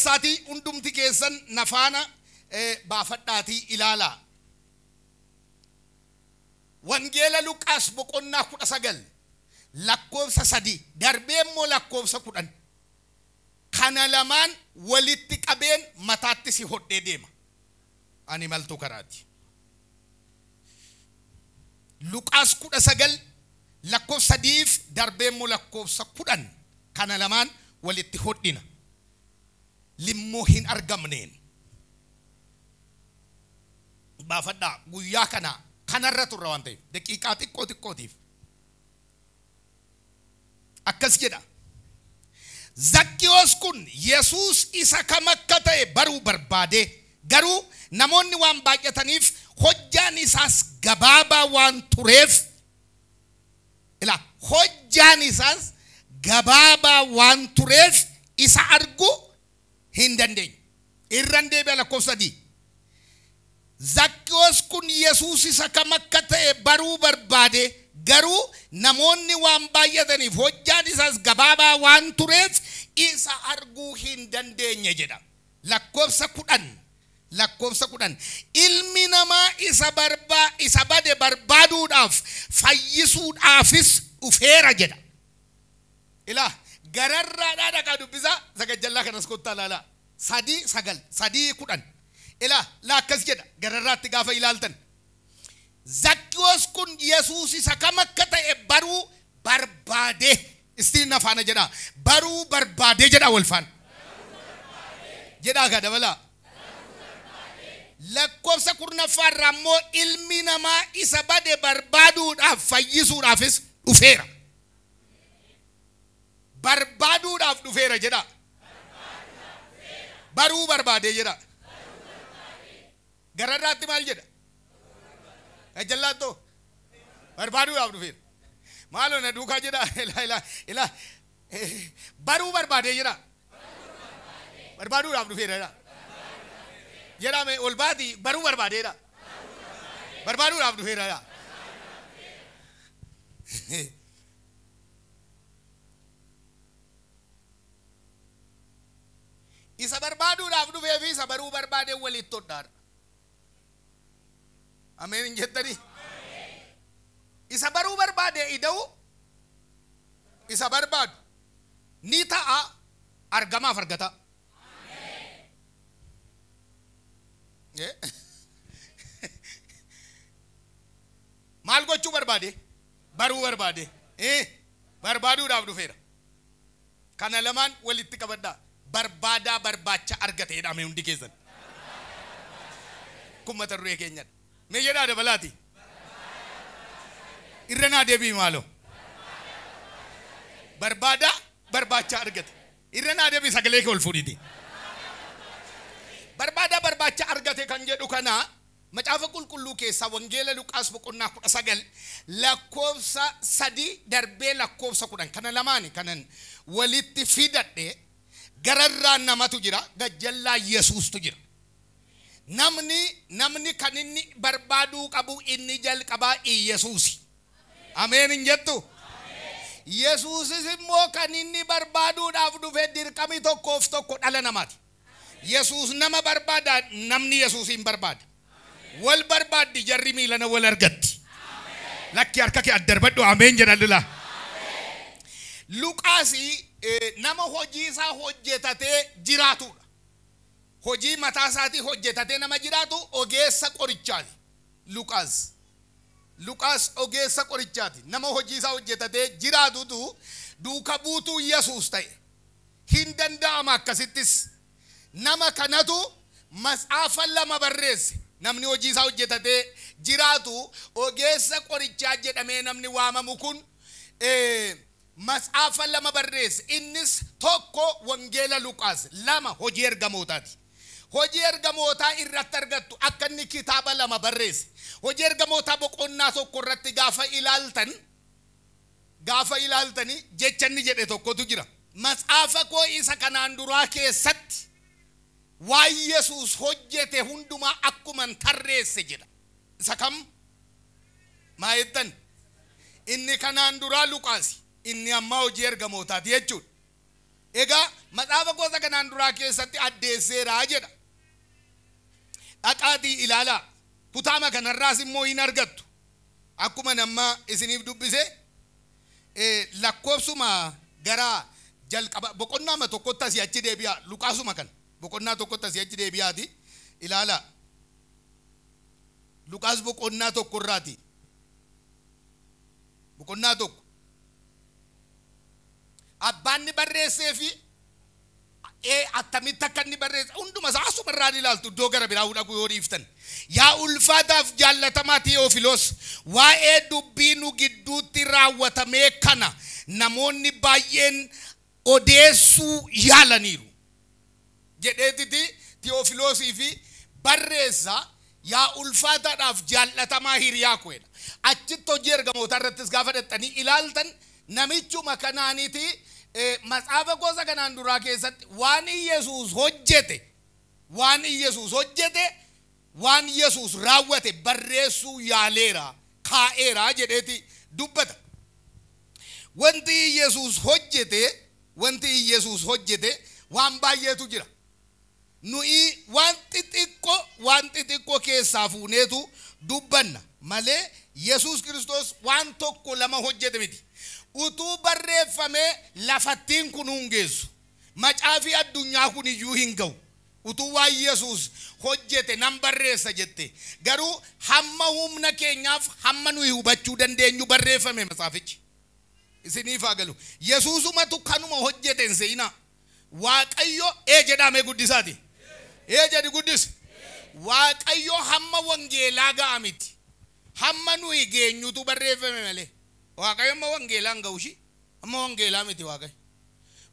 Keessaati hundumti keessan nafaana baafadhaatii ilaalaa. Wangeela Luqaas boqonnaa 19 lakkoofsa 3 darbee immoo lakkoofsa 10 kana lamaan walitti qabeen mataatti si hodhee deema. Ani maltuu karaati. Luqaas 19 lakkoofsa 3 darbee immoo lakkoofsa 10 kana lamaan walitti hodhina. Limmoo hin argamneen. Baafadhaa guyyaa kana kanarra turra waan ta'eef daqiiqaa xiqqoo xiqqootiif. Akkas jedha. Zakkiyoos kun Yesuus isa kam akka ta'e baruu barbaade garuu namoonni waan baay'ataniif hojjaan isaas gabaabaa waan tureef ila hojjaan isaas gabaabaa waan tureef isa argu hin dandeenye. Irraan deebi'a lakkoofsa 3. Zakkiyoos kun Yesuus isa kam akka ta'e baruu barbaade garuu namoonni waan baay'ataniif hojjaan isaas gabaabaa waan tureef isa arguu hin dandeenye jedha. Lakkoofsa 10 lakkoofsa 10 ilmi namaa isa bade barbaaduudhaaf fayyisuudhaafis dhufeera jedha. Ilaa gararraadhaa dhaqaa dubbisaa sagajjallaa kanas kottaa ilaalaa. 3 9 3 10 ilaa akkas jedha gararraatti gaafa ilaaltan. Zakkiyoos kun Yesuus isa kam akka ta'e baruu barbaade. Istiin afaana jedha. Baruu barbaade jedha wal faana. Jedhaa kaa dabalaa. Lakkoofsa 10 irraa immoo ilmi namaa isa bade barbaaduudhaaf fayyisuudhaafis dhufeera. Barbaaduudhaaf dhufeera jedha. Baruu barbaade jedha. Gararraatti maal jedha? Ajjallaatoo barbaaduudhaaf dhufeera. Maaloo na duukaa jedha. Ilaa ilaa baruu barbaade jedha. Barbaaduudhaaf dhufeera jedha. Jedhame ol baati baruu barbaade jedha. Barbaaduudhaaf dhufeera jedha. Isa barbaaduudhaaf dhufee fi isa baruu barbaade walitti hodhaadha. Ameen hin jettanii? Isa baruu barbaade ida'u isa barbaadu ni ta'a argamaaf argata. Maal gochuu barbaade? Baruu barbaade. Barbaaduudhaaf dhufeera. Kana lamaan walitti qabadhaa. Barbaadaa barbaacha argate jedhame hundi keessan. Kun mata duree keenyadha. Mee jedhaa dabalaati. Irra naa deebii maaloo. Barbaadaa barbaacha argate. Irra naa deebii sagalee kee ol fuudhiti. Barbaadaa barbaacha argate kan jedhu kana macaafa qulqulluu keessaa wangeela Luqaas boqonnaa 19 lakkoofsa 3 darbee lakkoofsa 10 kana lamaani kanan walitti fidadhe gararraa namatu jira gajjallaa Yesuustu jira. Namni kan inni barbaaduu qabu inni jalqabaa Yesuusi. Ameen hin jettu? Yesuusis immoo kan inni barbaaduudhaaf dhufe dirqami tokkoof tokko dhala namaati. Yesuus nama barbaada, namni Yesuusin barbaada. Wal barbaaddi jarri miilana wal argatti. Lakki harka kee addarbadhu ameen jedhan lila. Luqaasi nama hojii isaa hojjetatee jiraatudha. Hojii mataa isaatii hojjetatee nama jiraatu ogeessa qorichaati. Luqaas ogeessa qorichaati. Nama hojii isaa hojjetatee jiraatutu duuka buutuu Yesuus ta'e. Hin danda'ama akkasittis. Nama kanatu matsaafa lama barreesse. Namni hojii isaa hojjetatee jiraatu ogeessa qorichaa jedhamee namni waamamu kun matsaafa lama barreesse. Innis tokko wangeela Luqaas, lama hojii ergamootaati. Hojii ergamootaa irratti argattu akka inni kitaaba lama barreesse. Hojii ergamootaa boqonnaa tokko irratti gaafa ilaaltani jecha inni jedhe tokkotu jira. Matsaafa koo isa kanaan duraa keessatti waan Yesuus hojjete hundumaa akkuman tarreesse jedha. Isa kam? Maa jettan? Inni kanaan duraa Luqaasi. Inni ammaa hojii ergamootaati jechuudha. Egaa Macaafa gosa kanaan duraa keessatti addeesseeraa jedha. Dhaqaatii ilaalaa. Kutaama kanarraas immoo hin argattu. Akkuma nama isiniif dubbise lakkoofsuma gara jalqaba boqonnaama tokkotti asii achi deebi'a. Luqaasuma kana boqonnaa tokkotti asii achi deebi'aati ilaalaa. Luqaas boqonnaa tokkorraati. Boqonnaa tokko. Abbaan ni barreessee fi attamitti akka inni barreesse hunduma isaa asuma irraa ni ilaaltu iddoo gara biraa dhaquu yoo dhiiftan. Yaa ulfaataaf jaallatamaa Tewofilos, waa'ee dubbii nu gidduutti raawwatamee kana namoonni baay'een odeessuu yaalaniiru. Jedheetiti Tewofiloosii fi barreessa yaa ulfaataadhaaf jaallatamaa hiriyaa koodha. Achitti hojii ergamoota irrattis gaafa dhaqxanii ilaaltan namichuma kanaaniiti macaafa gosa kanaan duraa keessatti waan Iyesuus hojjete, waan Iyesuus hojjete, waan Iyesuus raawwate barreessuu yaaleera, kaa'eera jedheeti dubbata. Wanti Iyesuus hojjete, wanti Iyesuus hojjete waan baay'eetu jira. Nuyi waan xixiqqoo, waan xixiqqoo keessaa fuuneetu dubbanna malee Yesuus Kiristoos waan tokko lama hojjete miti. Utuu barreeffamee lafattiin kun hin geessu. Macaafii addunyaa kun iyyuu hin ga'u. Utuu waan Yesuus hojjete nan barreessa jette. Garuu hamma humna keenyaaf hamma nuyi hubachuu dandeenyu barreeffame macaafichi. Isiniif haa galu. Yesuusumatu kanuma hojjete hin se'inaa. Waaqayyo ee jedhamee guddisaati. Ee jedhi guddis. Waaqayyo hamma wangeelaa ga'a miti. Hamma nuyi geenyutu barreeffame malee. Waaqayyo amma wangeelaan ga'u ishii. Amma wangeelaa miti Waaqayyo.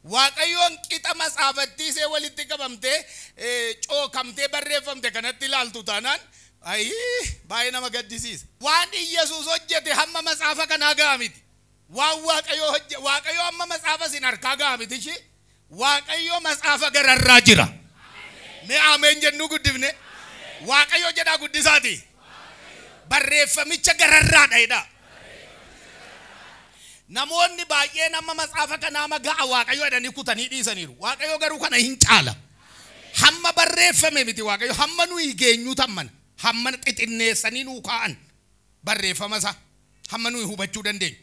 Waaqayyoon qixa matsaafattii ishee walitti qabamtee cookamtee barreeffamte kanatti ilaaltu taanaan ayii baay'ee nama gaddisiisa. Waan Iyesuus hojjete hamma matsaafa kanaa ga'a miti. Waan Waaqayyo hojje Waaqayyo amma matsaafa isin harkaa ga'a miti ishii. Waaqayyo matsaafa gararraa jira. Mee ameen jennuu guddifne. Waaqayyo jedhaa guddisaati. Barreeffamicha gararraadha jedhaa. Namoonni baay'een amma matsaafa kanaa amma ga'a Waaqayyo jedhanii kutanii dhiisaniiru. Waaqayyo garuu kana hin caala. Hamma barreeffame miti Waaqayyo hamma nuyi geenyu tammana. Hamma xixinneessanii nuu kaa'an barreeffama isaa hamma nuyi hubachuu dandeenyu.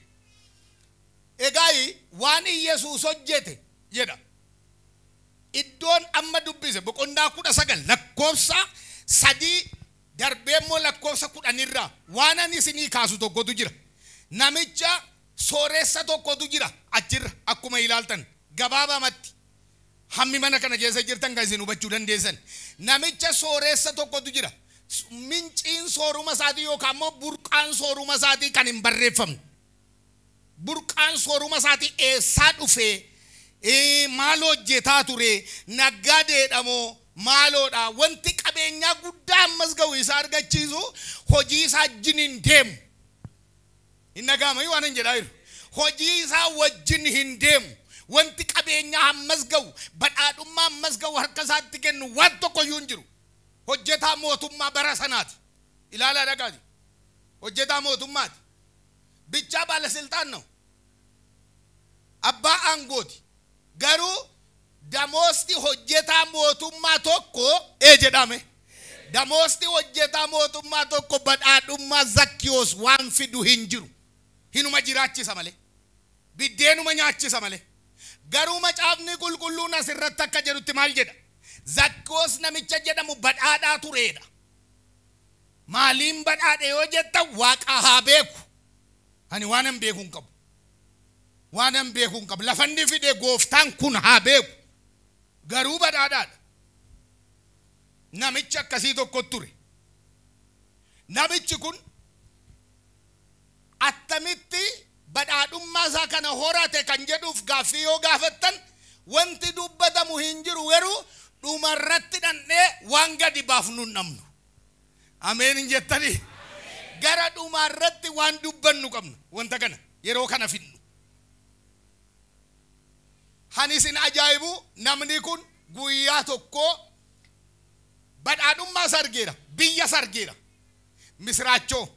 Egaa waan Iyesuus hojjete jedha. Iddoon amma dubbise boqonnaa 19 lakkoofsa 3 darbee immoo lakkoofsa 10 irraa waan ani isinii kaasu tokkotu jira. Namicha sooressa tokkotu jira achirra akkuma ilaaltan gabaabamatti hammi mana kana keessa jirtan kan isin hubachuu dandeessan. Namicha sooressa tokkotu jira. Minciin sooruma isaatii yookaan immoo burqaan sooruma isaatii kan hin barreeffamne. Burqaan sooruma isaatii eessaa dhufee maal hojjetaa ture naggadeedha moo maaloodha wanti qabeenyaa guddaa ammas ga'u isaa argachiisu hojii isaa wajjin hin deemu. Hin dhaga'amu waan hin jedhaa jiru. Hojii isaa wajjin hin deemu. Wanti qabeenyaa ammas ga'u badhaadhummaa ammas ga'u harka isaatti kennu waan tokko iyyuu hin jiru. Hojjetaa mootummaa bara sanaati. Ilaalaa dhaqaati. Hojjetaa mootummaati. Bichaa baalasiltaan ነው. Abbaa aangooti. Garuu damoosti hojjetaa mootummaa tokko ee jedhame. Damoosti hojjetaa mootummaa tokko badhaadhummaa Zakkiyoos waan fidu hin jiru. Hinuma jiraachisa malee. Biddeenuma nyaachisa malee. Garuu macaafni qulqulluun asirratti akka jedhutti maal jedha? Zakkiyoos namicha jedhamu badhaadhaa tureedha. Maaliin badhaadhe yoo jetta Waaqa haa beeku. Ani waan hin beeku hin qabu. Waan hin beeku hin qabu. Lafa inni fide gooftaan kun haa beeku. Garuu badhaadhaadha. Namichi akkasii tokko ture. Namichi kun attamitti badhaadhummaa isaa kana horate kan jedhuuf gaaffii yoo gaafattan wanti dubbatamu hin jiru garuu dhumarratti dhandhee waan gadi baafnu hin dhabnu. Ameen hin jettanii? Gara dhumarratti waan dubbannu qabna wanta kana yeroo kana fidnu. Hani isin ajaa'ibu namni kun guyyaa tokko badhaadhummaa isaa argeera, biyya isaa argeera. Misiraachoo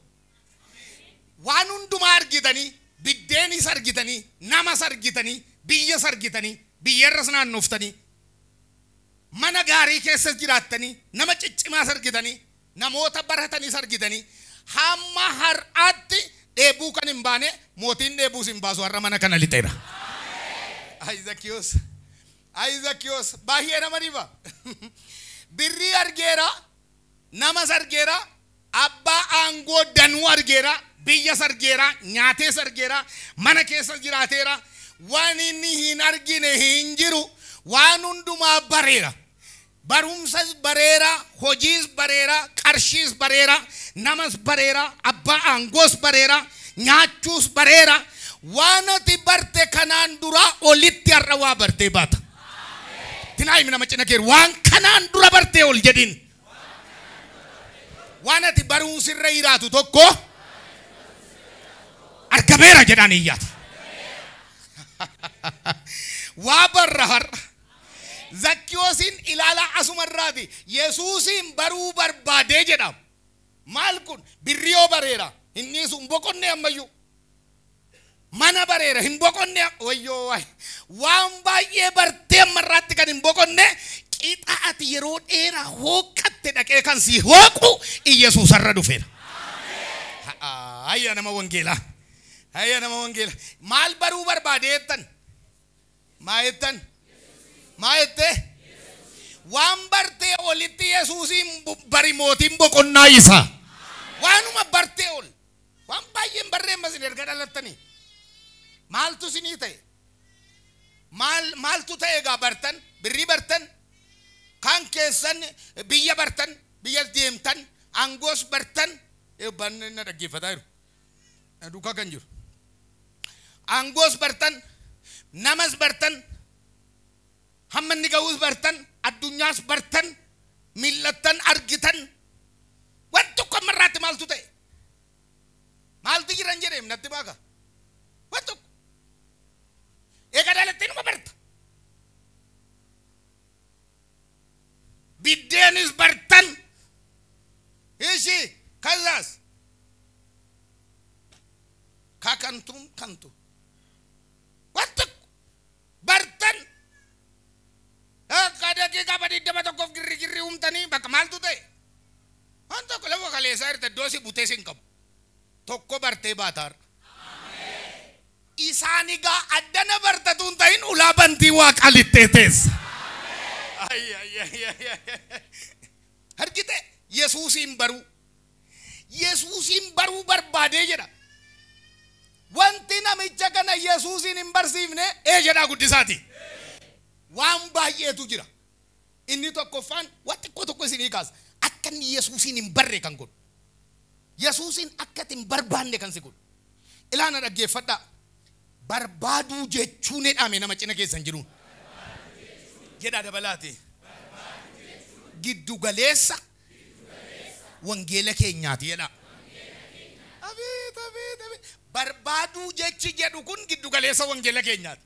waan hundumaa argitanii, biddeenis argitanii, namas argitanii, biyyas argitanii, biyyarras naannoftanii Mana gaarii keessa jiraattanii, nama ciccimaas argitanii, namoota baratanis argitanii, hamma har'aatti dheebuu kan hin baane mootiin dheebuus hin baasu har'a mana kana lixeera. Ay Zakkiyoos, ay Zakkiyoos, baay'ee nama dhiba. Birrii argeera, namas argeera, abbaa aangoo danuu argeera, biyyas argeera, nyaatees argeera, mana keessa jiraateera. Waan inni hin argine hin jiru, waan hundumaa bareera. Barumsas bareera, hojiis bareera, qarshiis bareera, namas bareera, abbaa aangoos bareera, nyaachuus bareera. Waan ati barte kanaan dura olitti har'a waa bartee baata. Tinaa nama cina kee waan kanaan dura bartee ol jedhin. Waan ati baruun sirra jiraatu tokko argameera jedhaan iyyaata. Waa barra har'a. Zakkiyoosiin ilaalaa asumarraati. Yesuusiin baruu barbaadee jedhama. Maal kun birriyoo bareera. Inni sun boqonnee ammayyuu. Mana bareera hin boqonne wayyoo waay. Waan baay'ee bartee ammarraatti kan hin boqonne qixa ati yeroo dheeraa hooqatte dhaqee kan si hooqu Iyesuus har'a dhufeera. Hayya nama wangeelaa. Hayya nama wangeelaa. Maal baruu barbaadee jettan? Maa jettan? Maa jettee? Waan bartee olitti Yesuusiin bari mootiin boqonnaa isaa. Waanuma bartee ol. Waan baay'een barreen masin erga dhalattanii. Maaltu isinii ta'e? Maaltu ta'e egaa bartan? Birrii bartan? Kan keessan biyya bartan? Biyya deemtan? Aangoos bartan? Eebbaan na dhaggeeffataa jiru. Duukaa kan jiru. Aangoos bartan? Namas bartan? Hamma inni ga'uus bartan? Addunyaas bartan? Mil'attan argitan? Waan tokko ammarraatti maaltu ta'e? Maaltu jiran jedheem natti baaka? Waan tokko. Egaa dhalattee numa barta. Biddeenis bartan. Ishi kazaas. Kakantuun kantu. Waan tokko bartan. Akka daqiiqaa badii tokkoof girri girri uumtanii bakka maaltu ta'e? Waan tokko lafa kaleessaa jirta iddoo si butee si hin qabu. Tokko bartee baataarra. Isaan egaa addana bartatu hin ta'in ulaa bantii waaqaa lixxee teessa. Argite Yesuusiin baruu. Yesuusiin baruu barbaadee jedha. Wanti namicha kana Yesuusiin hin barsiifne ee jedhaa guddisaati. Waan baay'eetu jira. Inni tokkoffaan waan xiqqoo tokko isinii kaasa. Akka inni Yesuusiin hin barre kan godhu. Yesuusiin akka ati hin barbaanne kan si godhu. Ilaana dhaggeeffadhaa. Barbaaduu jechuun jedhame nama cina keessan jiruun. Jedhaa dabalaati. Giddu galeessa wangeela keenyaati jedhaa. Abeet abeet abeet. Barbaaduu jechi jedhu kun giddu galeessa wangeela keenyaati.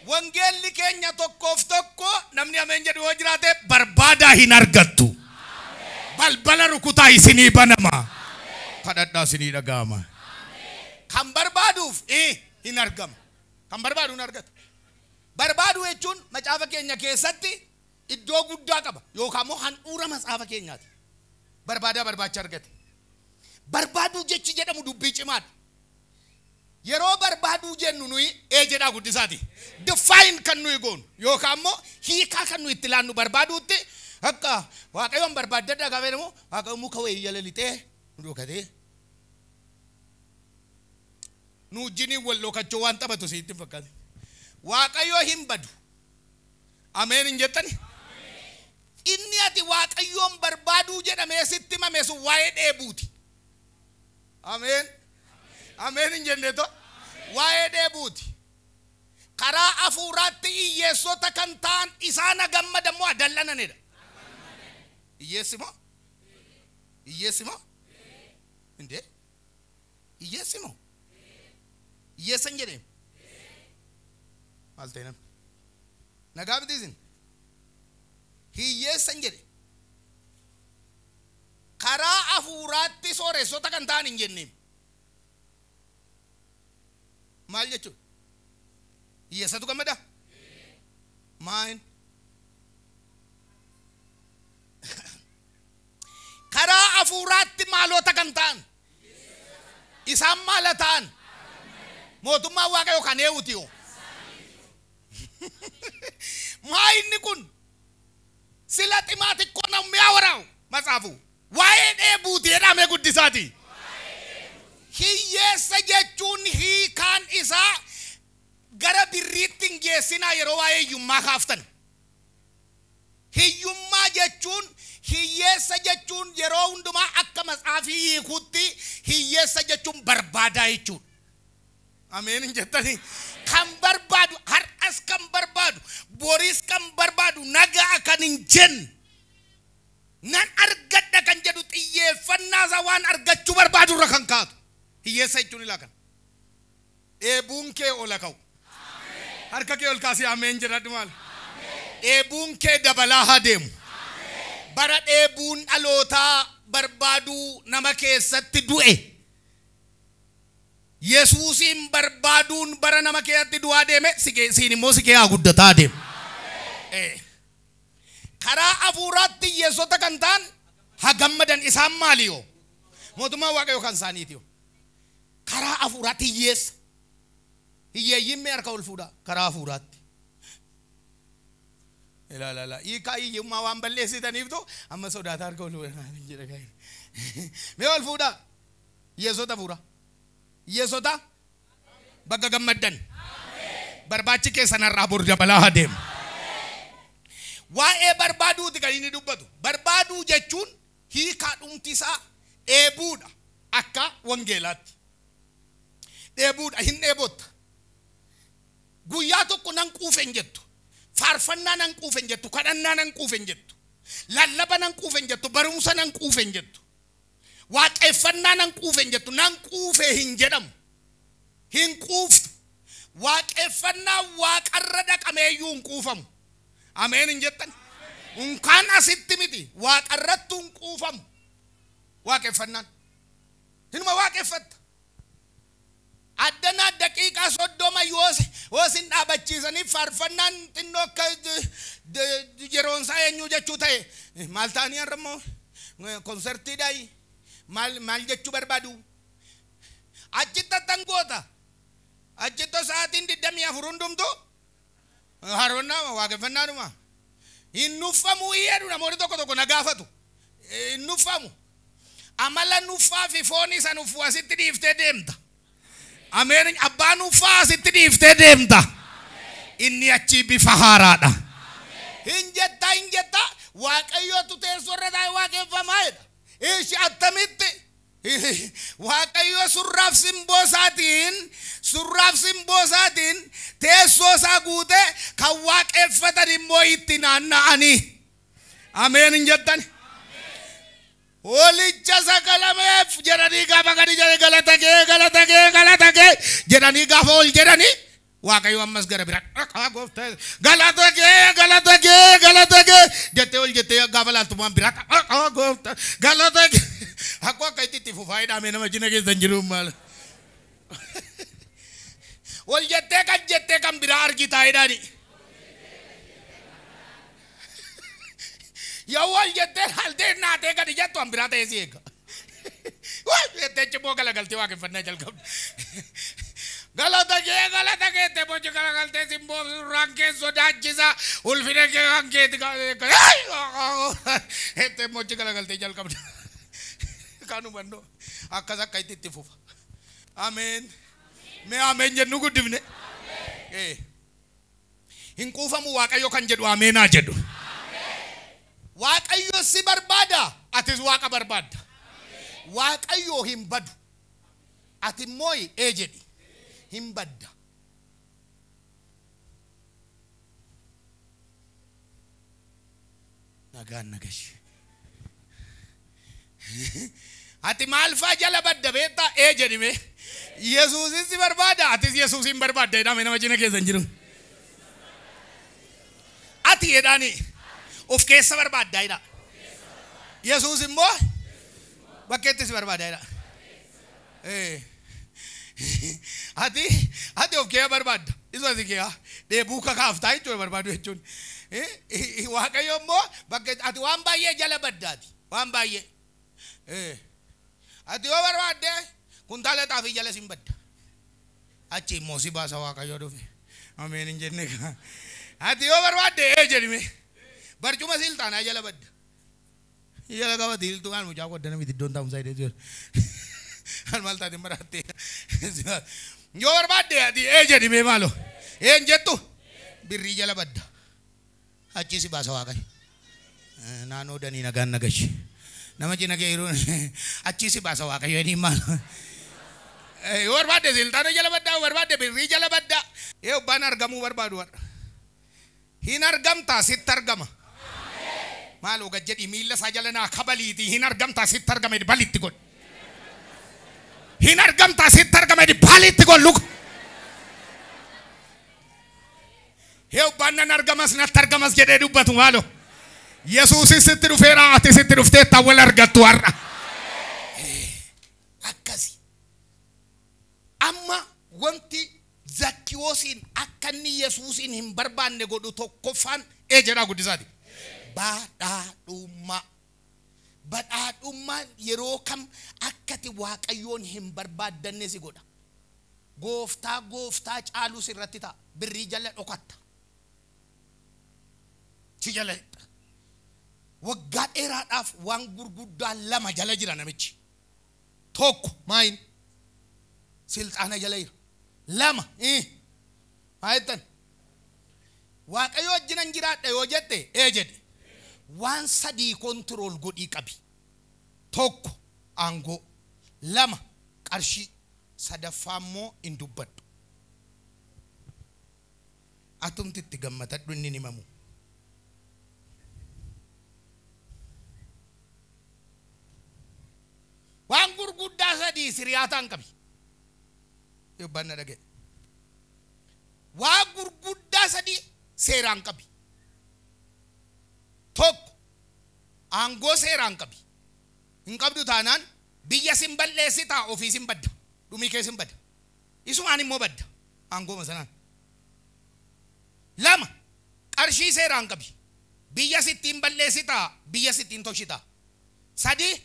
Wangeelli keenya tokkoof tokko namni ameen jedhu yoo jiraate barbaadaa hin argattu. Balbala rukutaa isinii banama. Kadhadhaa isinii dhaga'ama. Kan barbaaduuf hin argama. Kan barbaadu hin argata. Barbaaduu jechuun macaafa keenya keessatti iddoo guddaa qaba yookaan immoo handhuura macaafa keenyaati. Barbaadaa barbaacha argate. Barbaaduu jechi jedhamu dubbii cimaadha. Yeroo barbaaduu jennu nuyi ee jedhaa guddisaati. Define kan nuyi goonu yookaan immoo hiikaa kan nuyi itti laannu barbaaduutti akka Waaqayyoon barbaaddadhaa gaafa jedhamu Waaqayyo muka wayii jala lixee nu dhokatee nu wajjiniin wal dhokachuu waan taphatu sitti hin fakkaate. Waaqayyo hin badu. Ameen hin jettani? Inni ati Waaqayyoon barbaaduu jedhamee sitti himame sun waa'ee dheebuuti. Ameen. Ameen hin jenne to? Waa'ee dheebuuti. Karaa hafuuraatti hiyyeessota kan ta'an isaan gammadammoo adallananidha. Hiyyeessi moo? Hiyyeessi moo? Indee? Hiyyeessi moo? Hiyyeessa hin jedheem? Maal ta'e namni? Nagaa miti isin? Hiyyeessa hin jedhe. Karaa hafuuraatti sooressota kan ta'an hin jenneem. Maal jechuudha? Hiyyeessatu gammada? Maayin? maalota kan ta'an? Isaan maala ta'an? Mootummaa Waaqayyoo kan eewuti yoo. Maa inni kun sila ximaa xiqqoo namni yaa matsaafu waa'ee dheebuuti jedhamee guddisaati. Hiyyeessa jechuun hiikaan isaa gara birriitti hin geessinaa yeroo waa'ee hiyyummaa kaaftan. Hiyyummaa jechuun hiyyeessa jechuun yeroo hundumaa akka matsaafii hiikutti hiyyeessa jechuun barbaadaa jechuudha. Ameen hin jettanii. Kan barbaadu har'as kan barbaadu boris kan barbaadu nagaa kan hin jenne nan argadha kan jedhu xiyyeeffannaa isaa waan argachuu barbaadu irra kan kaatu hiyyeessa jechuun ilaa kana. Dheebuun kee ola ka'u. Harka kee ol kaasee ameen jedhadhu maal. Dheebuun kee dabalaa haa deemu. Bara dheebuun dhalootaa barbaaduu nama keessatti du'e. Yesuusiin barbaaduun bara nama keessatti du'aa deeme siin immoo si kee haa guddataa deemu. Karaa hafuuraatti hiyyeessota kan ta'an haa gammadan isaan maali yoo? Mootummaa Waaqayyoo kan isaaniiti yoo. Karaa hafuuraatti hiyyeessa. Hiyyeeyyiin mee harka ol fuudhaa karaa hafuuraatti. Ilaalala hiikaa hiyyummaa waan balleessitaniiftu amma sodaataa harka ol fuudhaa jedha. Mee ol fuudhaa hiyyeessota fuudhaa. Hiyyeessota bakka gammaddan. Barbaachi keessan har'aa bor dabalaa haa deemu. Waa'ee barbaaduuti kan inni dubbatu. Barbaaduu jechuun hiikaa dhumti isaa dheebuudha akka wangeelaatti. Dheebuudha hin dheebotta. Guyyaa tokko nan quufe hin jettu. Faarfannaa nan quufe hin jettu. Kadhannaa nan quufe hin jettu. Lallaba nan quufe hin jettu. Barumsa nan quufe hin jettu. Waaqeffannaa nan quufe hin jettu. Nan quufe hin jedhamu. Hin quuftu. Waaqeffannaa waaqarra dhaqameeyyuu hin quufamu. Ameen hin jettan. Unkaan asitti miti waaqarrattu hin quufamu. Waaqeffannaan. Hinuma waaqeffatta. Addanaa daqiiqaa 30 yoo isin dhaabachiisanii faarfannaan xinnoo akka yeroonsaa eenyu jechuu ta'e maal ta'anii har'a immoo konsertiidhaayi maal jechuu barbaadu. Achitti attan goota. Achitti sa'aatiin 24 hundumtu haroonnaa waaqeffannaadhuma. Hin nuffamu jedhu namoonni tokko tokko na gaafatu. Hin nuffamu. Amala nuffaa fi foon isa nuffuu asitti dhiiftee deemta. Ameen abbaa nuffaa asitti dhiiftee deemta. Inni achii bifa haaraadha. Hin jetta hin jetta Waaqayyootu teessoo irra taa'ee waaqeffamaa jedha. Ishi attamitti Waaqayyo surraaf simboo isaatiin teessoo isaa guutee kan waaqeffatan immoo itti naanna'anii. Ameen hin jettan. Hoolicha sakalameef jedhanii gaafa gadi jedhanii galata kee galata kee galata kee jedhanii gaafa ol jedhanii Waaqayyo ammas gara biraa dhaqaa gooftaa galata kee galata kee galata kee jettee ol jettee gaafa laaltu waan biraa dhaqaa gooftaa galata kee akkoo akka itti fufaa hidhamee nama jina keessa hin jiru maal. Ol jettee kan jettee kan biraa argitaa hidhaani. Yoo ol jettee haltee naatee gadi jettu an biraa ta'ee si eega. Wal jettee cimoo galagaltee waaqeffannaa jalqabde. Galata kee jettee boci galagaltee simboo surraan kee sodaachisa ulfina kee kan keeti jettee boci galagaltee jalqabde. Kan hubannoo akkas akka itti fufa. Ameen. Mee ameen jennu guddifne. Hin quufamu Waaqayyo kan jedhu ameenaa jedhu. Waaqayyo si barbaada atis waaqa barbaadda. Waaqayyo hin badu. Ati immoo ee jedhi hin badda. Nagaan nagashi. Ati maal faa jala badda beektaa ee jedhi mee. Yesuusis si barbaada atis Yesuusin barbaadda jedhame nama cina keessa hin jiru. Ati jedhaani of keessa barbaadda jedha. Yesuus immoo bakkeetti si barbaada jedha. Ati of keessa barbaadda. Isa si keessa dheebuu kakaaftaa jechuudha barbaadu jechuun. Waaqayyo immoo bakka ati waan baay'ee jala baddaati. Waan baay'ee. Ati yoo barbaadde kuntaala xaafii jala sin badda. Achi immoo si baasa Waaqayyo dhufe. Ameen hin jenne kaa. Ati yoo barbaadde ee jedhime. Barcuma silxaanaa jala badda. Jala qabate hiltuu kan mucaa qoddana miti iddoon taa'umsaa hidhee jiru. Kan maal taate maraatte. Yoo barbaadde ati ee jedhime maaloo. Ee hin jettu birrii jala badda. Achi si baasa Waaqayyo. Naannoo danii nagaan nagashi. Nama cina kee yeroo achi si baasa Waaqayyo inni maal. Yoo barbaadde silxaana jala baddaa, yoo barbaadde birrii jala baddaa. Ee abbaan argamuu barbaadu har'a. Hin argamtaa sitti argama. Maaloo gad jedhii miilla isaa jala naa kabaliitii hin argamtaa sitti argama jedhi balitti godhi. Hin argamtaa sitti argama jedhi balitti godhi luka. Hee abbaan nan argamas natti argamas jedhee dubbatu maaloo. Yesuusis sitti dhufeera ati sitti dhufteetta wal argattu har'a. Akkasi. Amma wanti Zakkiyoosiin akka inni Yesuusiin hin barbaanne godhu tokkoffaan ee jedhaa guddisaati. Badhaadhummaa. Badhaadhummaan yeroo kam akkati Waaqayyoon hin barbaaddanne si godha. Gooftaa gooftaa caaluu sirratti ta'a. Birrii jala dhokatta. Si jala hidha. Waggaa dheeraadhaaf waan gurguddaa lama jala jira namichi. Tokko maayin silxaana jala jira. Lama maa jettan? Waaqayyo wajjinan jiraadha yoo jette ee jedhe. Waan sadii kontirool godhii qabi. Tokko aangoo, lama qarshii, sadaffaa immoo hin dubbadhu. Atumti itti gammatadhu inni hin himamu. Waan gurguddaa sadii siriyaataan qabi. Yobban na dhaga'e. Waan gurguddaa sadii seeraan qabi. Tokko aangoo seeraan qabi. Hin qabdu taanaan biyya sin balleessitaa ofii sin badda. Dhumii kee sin badda. Isumaan immoo badda. Aangooma sanaan. Lama qarshii seeraan qabi. Biyya sittiin balleessitaa biyya sittiin tolchitaa. Sadii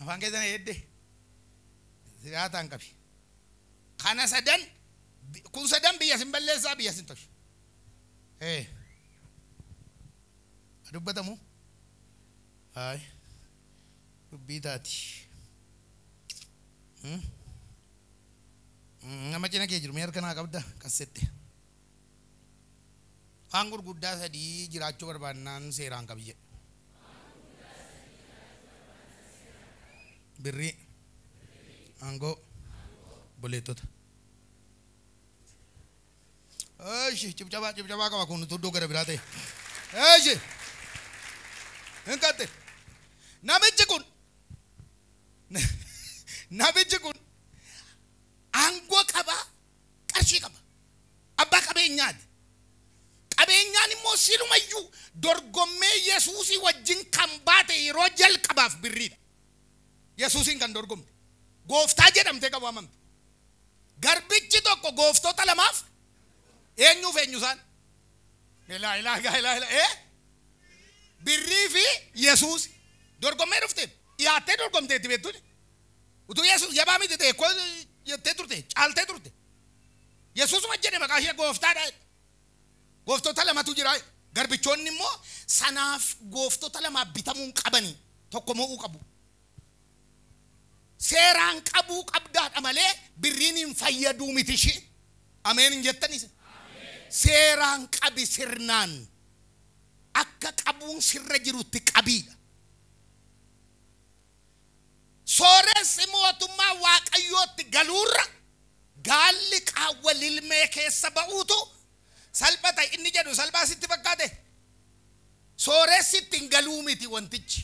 afaan keessan eedde siraataan qabi. Kana sadan kun sadan biyya sin balleessaa biyya sin tolcha. Dubbatamu? Hayi dubbii taati. Nama cina kee jiru mee harka naa qabda kassette. Waan gurguddaa sadii jiraachuu barbaannaan seeraan qabi jedhe. Birrii, aangoo, obboleettota. Eeshi cibcabaa cibcabaa qaba kun utuu iddoo gara biraa ta'e. Eeshi hin qaxxe. Namichi kun namichi kun aangoo qaba, qarshii qaba, abbaa qabeenyaati. Qabeenyaan immoo silumayyuu dorgommee Yesuusii wajjin kan baate yeroo jalqabaaf birriidha. Yesuusiin kan dorgomte. Gooftaa jedhamtee kan waamamte. Garbichi tokko gooftota lamaaf eenyuuf eenyu isaan? Ilaa ilaa ilaa ilaa ilaa ee? Birrii fi Yesuus dorgommee dhufte dhiyaattee dorgomteetti beektu. Utuu Yesuus jabaa miti ta'e koo jettee turte caaltee turte. Yesuusuma jedhe maqaa ishee gooftaadha. Gooftota lamatu jira. Garbichoonni immoo sanaaf gooftota lamaaf bitamuu hin qabanii tokko mo'uu qabu. Seeraan qabuu qabdaadha malee birriin hin fayyaduu miti ishee. Ameen hin jettanis. Seeraan qabi sirnaan akka qabuun sirra jirutti qabiidha. Sooressi mootummaa Waaqayyootti galuurra gaalli qaawwa lilmee keessa ba'uutu salphata inni jedhu salphaa sitti fakkaate. Sooressi ittiin galuu miti wantichi.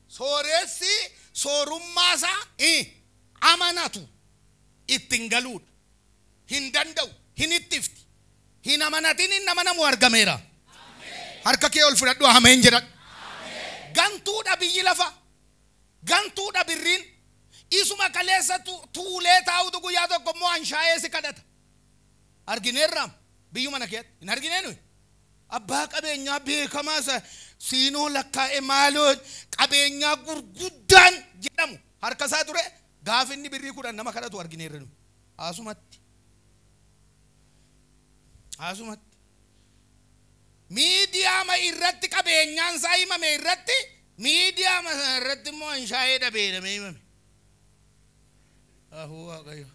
Sooressi soorummaa isaa amanatu ittiin galuudha. Hin danda'u, hin ittifti. Hin amanatin hin amanamu argameera. Harka kee ol fudhadhu ameen jedhadhu. Gantuudha biyyi lafa. Gantuudha birriin. Isuma kaleessa tuulee taa'utu guyyaa tokko immoo anshaa'ee si kadhata. Argineerraam biyyuma na keessatti hin arginee nuyi. Abbaa qabeenyaa beekamaa isa Siinoo lakkaa'e maaloo qabeenyaa gurguddaan jedhamu harka isaa ture gaafa inni birrii 10 nama kadhatu argineerra nu. Asumatti. Asumatti. Miidiyaama irratti qabeenyaan isaa himame irratti miidiyaama irratti immoo anshaa'ee dhabeedhamee himame. Ahuu Waaqayyo.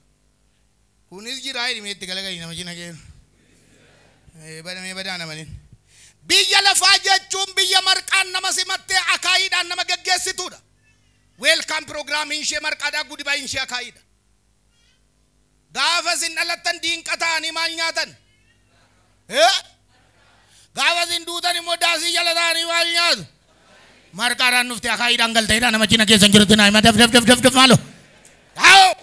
Kunis jiraa hidhimeetti galagalii nama cina keenu. Badamee badaa namaniin. Biyya lafaa jechuun biyya marqaan nama simattee akaayiidhaan nama geggeessituudha. Weelkaam pirogiraamiin ishee marqaadhaa gudibaayin ishee akaayiidha. Gaafa isin dhalattan diinqa ta'anii maal nyaatan? Gaafa isin duutan immoo daasii jala ta'anii maal nyaatu? Marqaadhaan dhuftee akaayiidhaan galteedha nama cina keessan jirutti naa hima daf daf daf daf daf maaloo. Haa!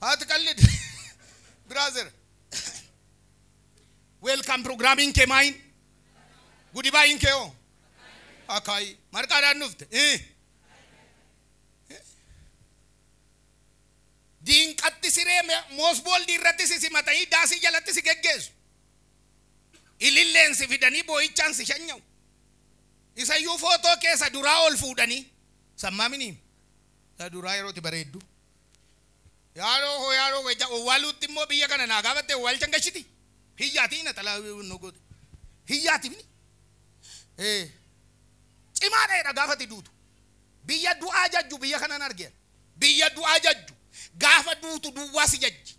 Haati qallid. Brother. Welcome programming ke main. Goodbye ke o. Akai marqaadhaan dhufte. Diinqatti siree moosbooldi irratti si simatanii daasii jalatti si geggeessu. Ililleen si fidanii boo'ichaan si shanya'u. Isayyuu footoo keessa duraa ol fuudhanii. Sammaamini. Isa duraa yerootti bareeddu. Yaadoo hoo yaadoo weja owwaaluutti immoo biyya kana naa gaafatte owwaalchan gashiti. Hiyyaatii na xalaa nu goote. Hiyyaatii mini. Cimaadha jedha gaafati duutu. Biyya du'aa jajju biyya kanan argeen. Biyya du'aa jajju. Gaafa duutu duwwaa si jajji.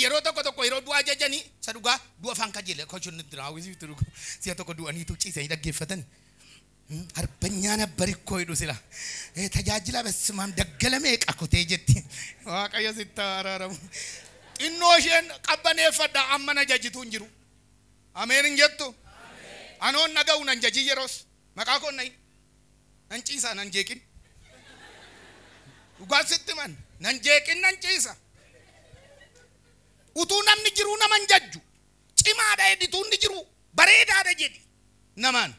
Yeroo tokko tokko yeroo du'aa jajjanii isa dhugaa du'a afaan kajeele kochuun nutti raawwisiiftu dhugaa. Si'a tokko du'aniitu ciisanii dhaggeeffatan. Arbanyaan abbarikkoo jedhu sila. Tajaajila basimaam daggalamee qakotee jetti. Waaqayyo sitti araaramu. Xinnoo isheen qabbaneeffadha amma na jajjitu hin jiru. Ameen hin jettu. Anoon naga'u nan jajii yeroos. Maqaa koon nayi. Nan ciisa nan jeeqin. Dhugaan sitti man. Nan jeeqin nan ciisa. Utuu namni jiruu nama hin jajju. Cimaadha jedhituu inni jiru. Bareedaadha jedhi. Namaan.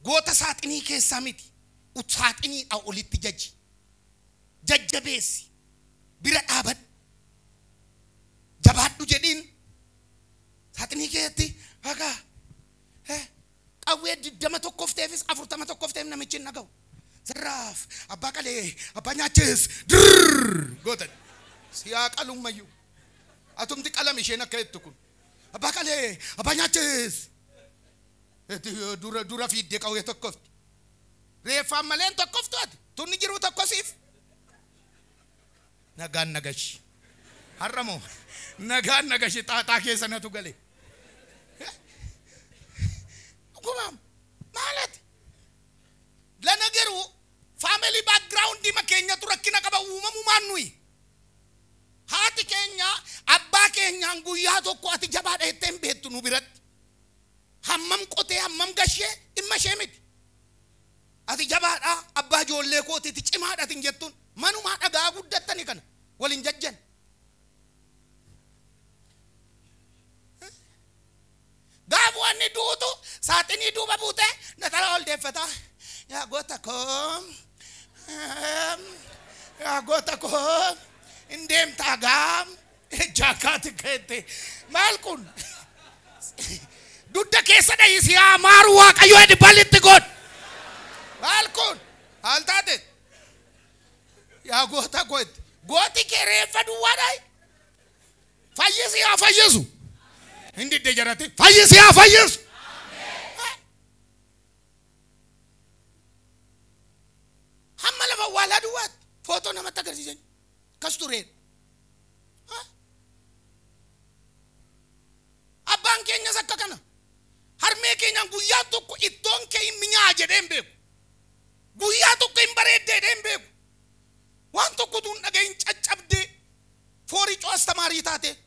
Goota saaxinii keessaa miti. Saaxiniidha olitti jajji. Jajjabeessi. Bira dhaabadhu. Jabaadhu jedhiin. Saaxinii keessatti hagaa. Qawwee 20 tokkofteefis 40 tokkofteef namichi hin dhaga'u. Zarraaf abbaa qalee abbaa nyaachis dirrrr gootan. Siyaa qalummayyuu. Atumti qalam isheen akka jettu kun. Abbaa qalee abbaa nyaachis. Dura dura fiiddee qawwee tokkofti. Reeffaan maleen tokkoftu ati. Tunni jiruu tokkosiif. Nagaan nagashi. Har'a moo nagaan nagashi xaaxaa keessa natu gale. Dhugumaam maalati? Lana garuu faamilii baakgiraawundii keenyatu rakkina qaba uumamumaan nuyi. Haati keenya abbaa keenyaan guyyaa tokko ati jabaadha jettee hin beektu nu biratti. Hammam qotee hammam gashee dhimma ishee miti. Ati jabaadha abbaa ijoollee kootiiti cimaadha ati hin jettuun manumaa dhagaa guddattani kana waliin jajjan. Gaafa wanni duutu saaxinii duuba buutee natala ol deeffataa. Yaa goota koo yaa goota koo hin deemtaa gaam jaakaati keette maal kun dudda keessa dhayisi yaa maaru Waaqayyo jedhi balitti godh. Maal kun haal taate yaa goota koo gooti kee reeffa duwwaa dhayi fayyisi yaa fayyisu. Hin didde jaratti fayyisi yaa fayyisu. Hamma lafa awwaalaa duwwaatti footoo namatti agarsiisan kas tureen. Abbaan keenyas akka kana. Harmee keenyaan guyyaa tokko ittoon kee hin mi'aa jedhee hin beeku. Guyyaa tokko hin bareeddee jedhee hin beeku. Waan tokko utuu hin dhagahin caccabdee fooricoo astamaarii taate.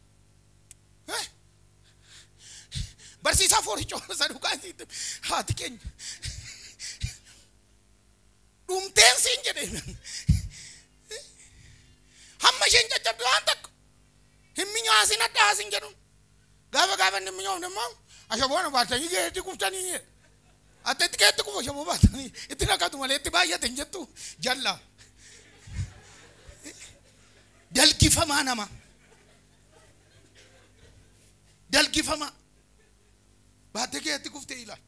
Barsiisaa fooricoo isa dhugaa haati keenya. Dhumteen siin jedhee. Hamma isheen caccabde waan tokko hin mi'aasin adda jedhuun. Gaafa gaafa inni mi'oofne immoo ashaboon baatanii keetti kuftanii. Ati itti keetti kufu ashaboo baatanii itti naqatu malee itti baay'ate hin jettu jalla. Dalgifamaa nama. Dalgifamaa. Akkatti kuftee ilaali.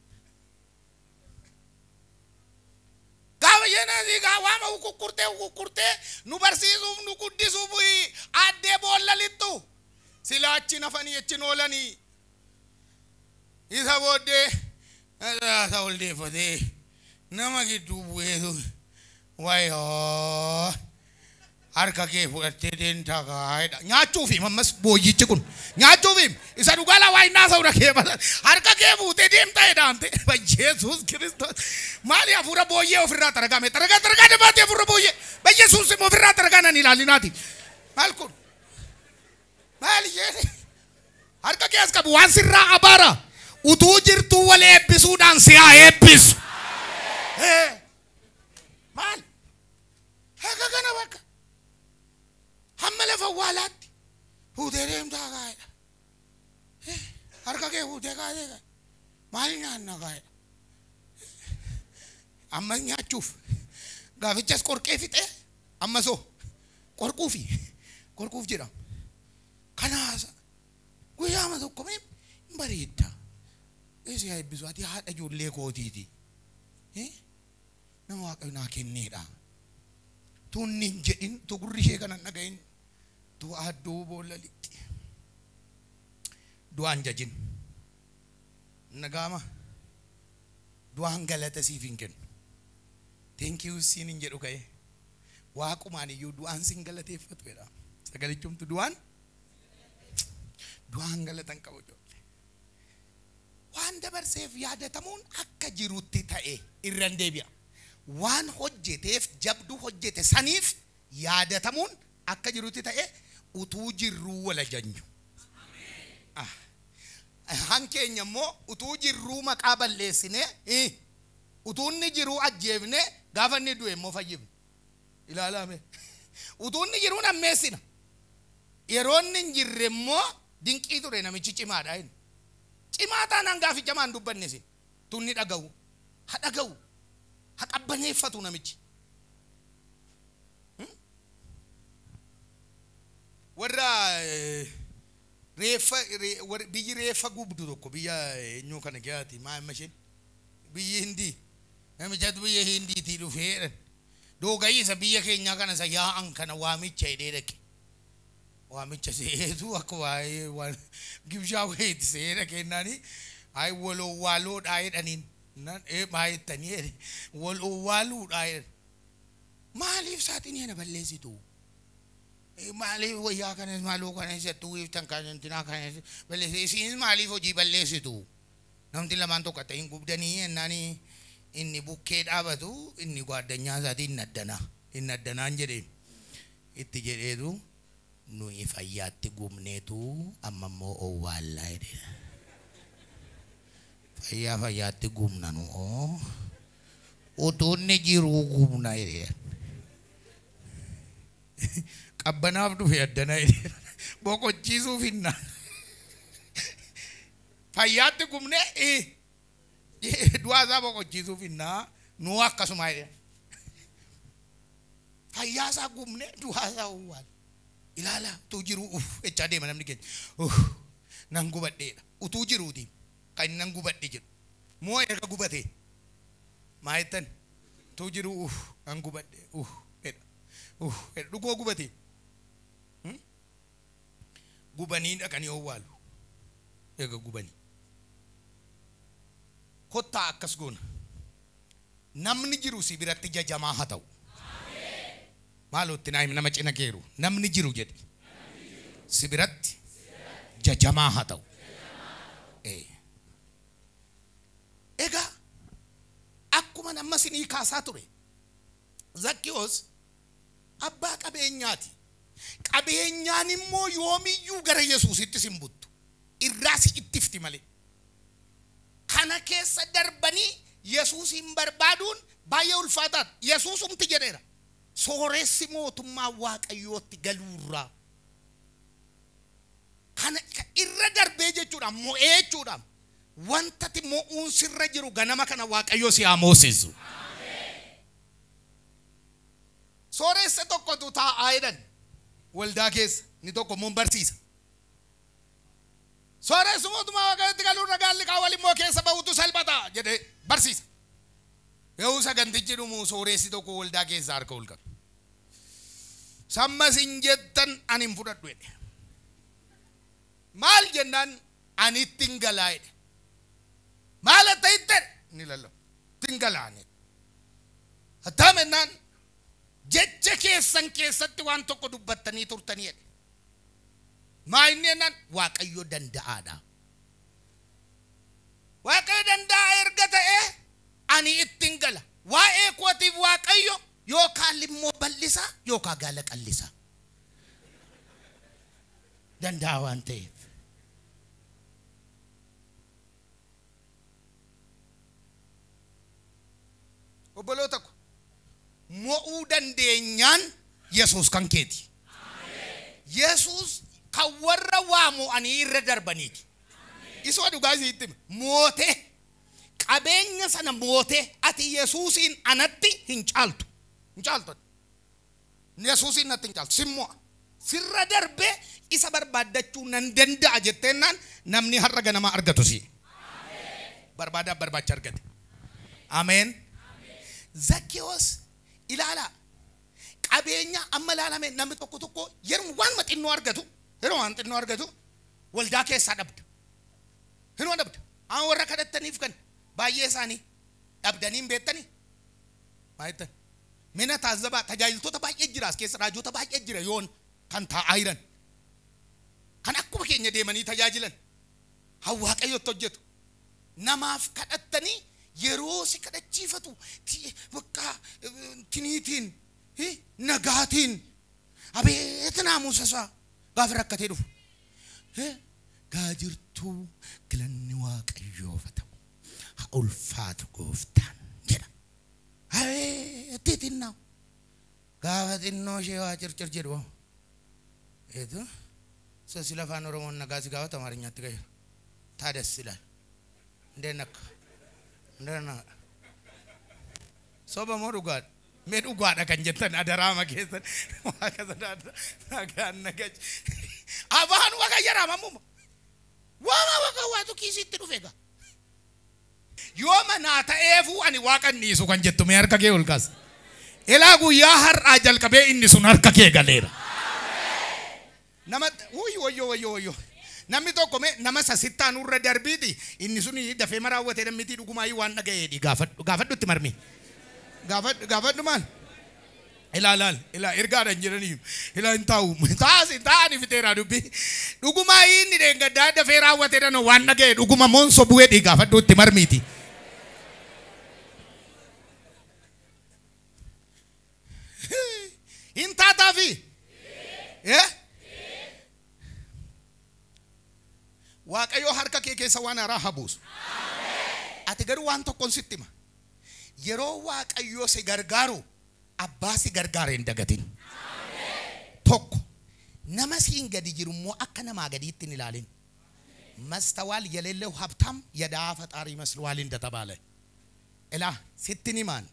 Gaafa isheen asii waama kukkurtee nu barsiisuuf nu guddisuuf addee boolla lixxu. Silaa achi nafanii achi oolanii. Isa booddee isa ol deeffatee nama gidduu bu'eetu wayyoo harka kee fudhattee deemtaa gaa'edha. Nyaachuufi ammas booyyichi kun nyaachuufi isa dhugaa waa inni haasa'u dhagee harka kee fuutee deemtaa jedhamte. Yesuus Kiristoos maali hafuura booyyee ofirraa targame targaa targaa dabaatee hafuura booyyee Yesuus immoo ofirraa targaa nan ilaalinaati. Maal kun maali jedhe harka kee as qabu waan sirraa abaara utuu jirtuu wal eebbisuudhaan si haa eebbisu. Maal harka kana bakka hamma lafa waalaatti fuutee deemtaa gaa'edha. Harka kee fuutee kaatee maal nyaanna gaa'edha. Amma nyaachuuf gaafichas qorqee fixee ammasoo qorquuf jedhama. Kanaas guyyaama tokko mee hin bareedda. Eessi haa eebbisu ati haadha ijoollee kootiiti. Nama waaqayyo naa kenneedha. Tunni hin jedhin tu gurri ishee kana hin dhagahin tu adduu boolla lixxi. Du'aan jajin. Nagaama du'aan galata siif hin kennu. Thank you siin hin jedhu ka'e. Waaqumaan iyyuu du'aan sin galateeffatu jedha. Sagalichumtu du'aan galata hin qabu ijoollee. Waan dabarseef yaadatamuun akka jirutti ta'e irra hin deebi'a. Waan hojjeteef jabduu hojjete saniif yaadatamuun akka jirutti ta'e utuu jirruu wal ajanyu. Hankeenya immoo utuu jirruu maqaa balleessinee utuu inni jiruu ajjeefnee gaafa inni du'e immoo fayyifne. Ilaalame. Utuu inni jiruu nammeessina. Yeroo inni hin jirre immoo dinqii ture namichi cimaadha inni. Cimaa taanaan gaaficha maan dubbanne isin. Tunni dhaga'u. Ha dhaga'u. Ha qabbaneeffatu namichi. Warra reeffa biyyi reeffa gubdu tokko biyya eenyuu kana keessaati maa amma isheen biyyi Hindii namichatu biyya Hindiitii dhufee jedhan doogayyi isa biyya keenyaa kana isa yaa'an kana waamicha jedhee dhaqe waamicha seetu akka waa'ee waan gibshaa wayiitti se'ee dhaqe jennaani ayi wal owwaaloodhaa jedhaniin nan maa jettanii jedhe wal owwaaluudhaa jedhan maaliif saaxinii ana balleessitu? Maaliif wayyaa kanas maaloo kanas jettuu iftan kanas kanas balleessitu isinis maaliif hojii balleessitu? Namti lamaan tokko ta'in gubdanii jennaani inni bukkee dhaabatu inni gaaddanyaa isaatii inni addanaan jedheen itti jedheetu nuyi fayyaatti gubneetu amma immoo owwaallaa jedhe. Fayyaa fayyaatti gubna nu utuu inni jiruu gubna jedhe. Qabbanaaf dhufe addana jedhe boqochiisuuf hinna. Fayyaatti gubne du'aa isaa boqochiisuuf hinna nu akkasuma jedhe. Fayyaa isaa gubne du'aa isaa owwaal. Ilaala utuu jiruu uff jechaa deema namni keenya uff nan gubadheedha utuu jiruuti kan inni nan gubadhe jedhu moo erga gubatee maa jettan utuu jiruu uff nan gubadhe uff jedha uff jedha dhugoo gubatee gubanii dhaqanii owwaalu erga gubanii kottaa akkas goona namni jiru si biratti jajamaa haa ta'u. Maalootti naa nama cina keeru namni jiru jedhe si biratti jajamaa haa ta'u. Egaa akkuma nama sinii kaasaa ture Zakkiyoos abbaa qabeenyaati. Qabeenyaan immoo yoomiyyuu gara Yesuusitti sin buttu irraa si ittifti malee. Kana keessa darbanii Yesuusin barbaaduun baay'ee ulfaataadha. Yesuusumti jedheera. Sooressi mootummaa waaqayyootti galuurraa. Kana irra darbee jechuudha mo'ee jechuudha. Wantati mo'uun sirra jiru ganama kana waaqayyoo si haa moosisu. Sooressa tokkotu taa'aa jedhan waldaa keessa inni tokko immoo barsiisa. Sooressi mootummaa waaqayyootti galuurra gaalli qaawwal immoo keessa bahutu Barsiisa. Yoo sagantichi dhumu sooressi tokko waldaa keessaa harka ol qabe. Sammas hin jettan ani hin fudhadhu jedhe. Maal jennaan ani ittiin galaa jedhe. Maal atta itti ni lallabu. Ittiin galaa ani. Hattaa mennaan jecha keessan keessatti waan tokko dubbattanii turtanii jedhe. Maa inni jennaan Waaqayyo danda'aadha. Waaqayyo danda'a erga ta'e ani ittiin gala. Waa'ee kootiif Waaqayyo yookaan limmoo bal'isa yookaan gaala qallisa. Danda'a waan ta'eef. Obboloota ko mo'uu dandeenyaan Yesuus kan keeti. Yesuus kan warra waa mo'anii irra darbaniiti. Isoo dhugaa isiitti hima. Mootee qabeenya sana mootee ati Yesuusiin anatti hin caaltu. Hin caaltu. Yesuusiin natti hin caaltu. Sin mo'a. Sirra darbee isa barbaaddachuu nan danda'a jetteennaan namni har'a ganama argatu si. Barbaadaa barbaacha argate. Ameen. Zakkiyoos ilaalaa. Qabeenya amma ilaalame namni tokko tokko yeroo waan xinnoo argatu yeroo waan xinnoo argatu waldaa keessaa dhabda. Hinuma dhabda. Amma warra kadhattaniif kan baay'ee isaanii dhabdanii hin beektanii. Maa jettan? Mina taazabaa tajaajiltoota baay'ee jira as keessa raajota baay'ee jira yoon kan taa'aa jiran. Kan akkuma keenya deemanii tajaajilan. Haa Waaqayyotti hojjetu. Namaaf kadhattanii yeroo si kadhachiifatu bakka tiniitiin nagaatiin abeet naamusa isaa gaafa rakkatee dhufu. Gaa jirtuu galanni Waaqayyoof haa ta'u. Haa ulfaatu gooftaan jedha. Abeet xinnaa gaafa xinnoo ishee waa circir jedhu. Eetu sila afaan Oromoon nagaa si gaafata Amaariffaatti gaheera. Taa das ilaal. Ndeen akka. Ndeen akka. Soba moo dhugaadha? Mee dhugaadha kan jettan adaraama keessan waaqa sodaadha. Nagaan nagachi. Afaan waaqa jaraamammuma. Waama waaqa waatu kiisitti dhufe egaa. Yoo manaa ta'eefuu ani waaqa hin dhiisu kan jettu mee harka kee ol kaasa. Ilaa guyyaa har'aa jalqabee inni sun harka kee galeera. Nama wuy wayyoo wayyoo wayyoo. Namni tokko mee nama sasittaan irra darbiiti inni sun dafee maraawwatee namni dhugumaayii waan dhaga'eedhi gaafadhu gaafadhutti marmi. Gaafadhu gaafadhu maal? Ilaa laal ilaa ergaadha hin jedhanii ilaa hin taa'u taasi taa'ani fiteeraa dubbii dhugumaayii inni dheengaddaa dafee raawwatee dhanoo waan dhaga'e dhuguma moonso bu'eedhi gaafadhutti marmiiti. Hin taataafi? Waaqayyo harka kee keessa waan haaraa haa buusu. Ati garuu waan tokkoon sitti hima. Yeroo Waaqayyo si gargaaru abbaa si gargaare hin dagatin. Tokko nama siin gadi jiru immoo akka namaa gadiitti hin ilaalin. መስተዋል የሌለው ሀብታም የድሃ ፈጣሪ ይመስለዋል እንደተባለ Ilaa sittin himaan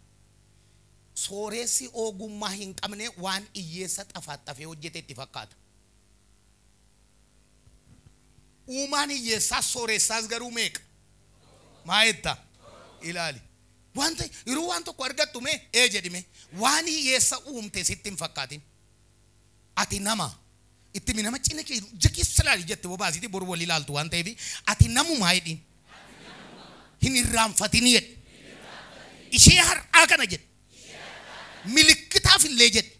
sooressi ogummaa hin qabne waan hiyyeessa xafaxafee hojjete itti fakkaata. Uumaan hiyyeessaas sooressaas garuu meeqa? Maa jetta? Ilaali. Wanta yeroo waan tokko argattu mee ee jedhime waan hiyyeessa uumte sitti hin fakkaatin. Ati nama itti nama cina kee ija keessa ilaali jette bobaasiti boru wal ilaaltu waan ta'eef ati namumaa jedhiin. Hin irraanfatin jedhe. Ishee har'aa kana jedhe. Milikkitaaf illee jedhe.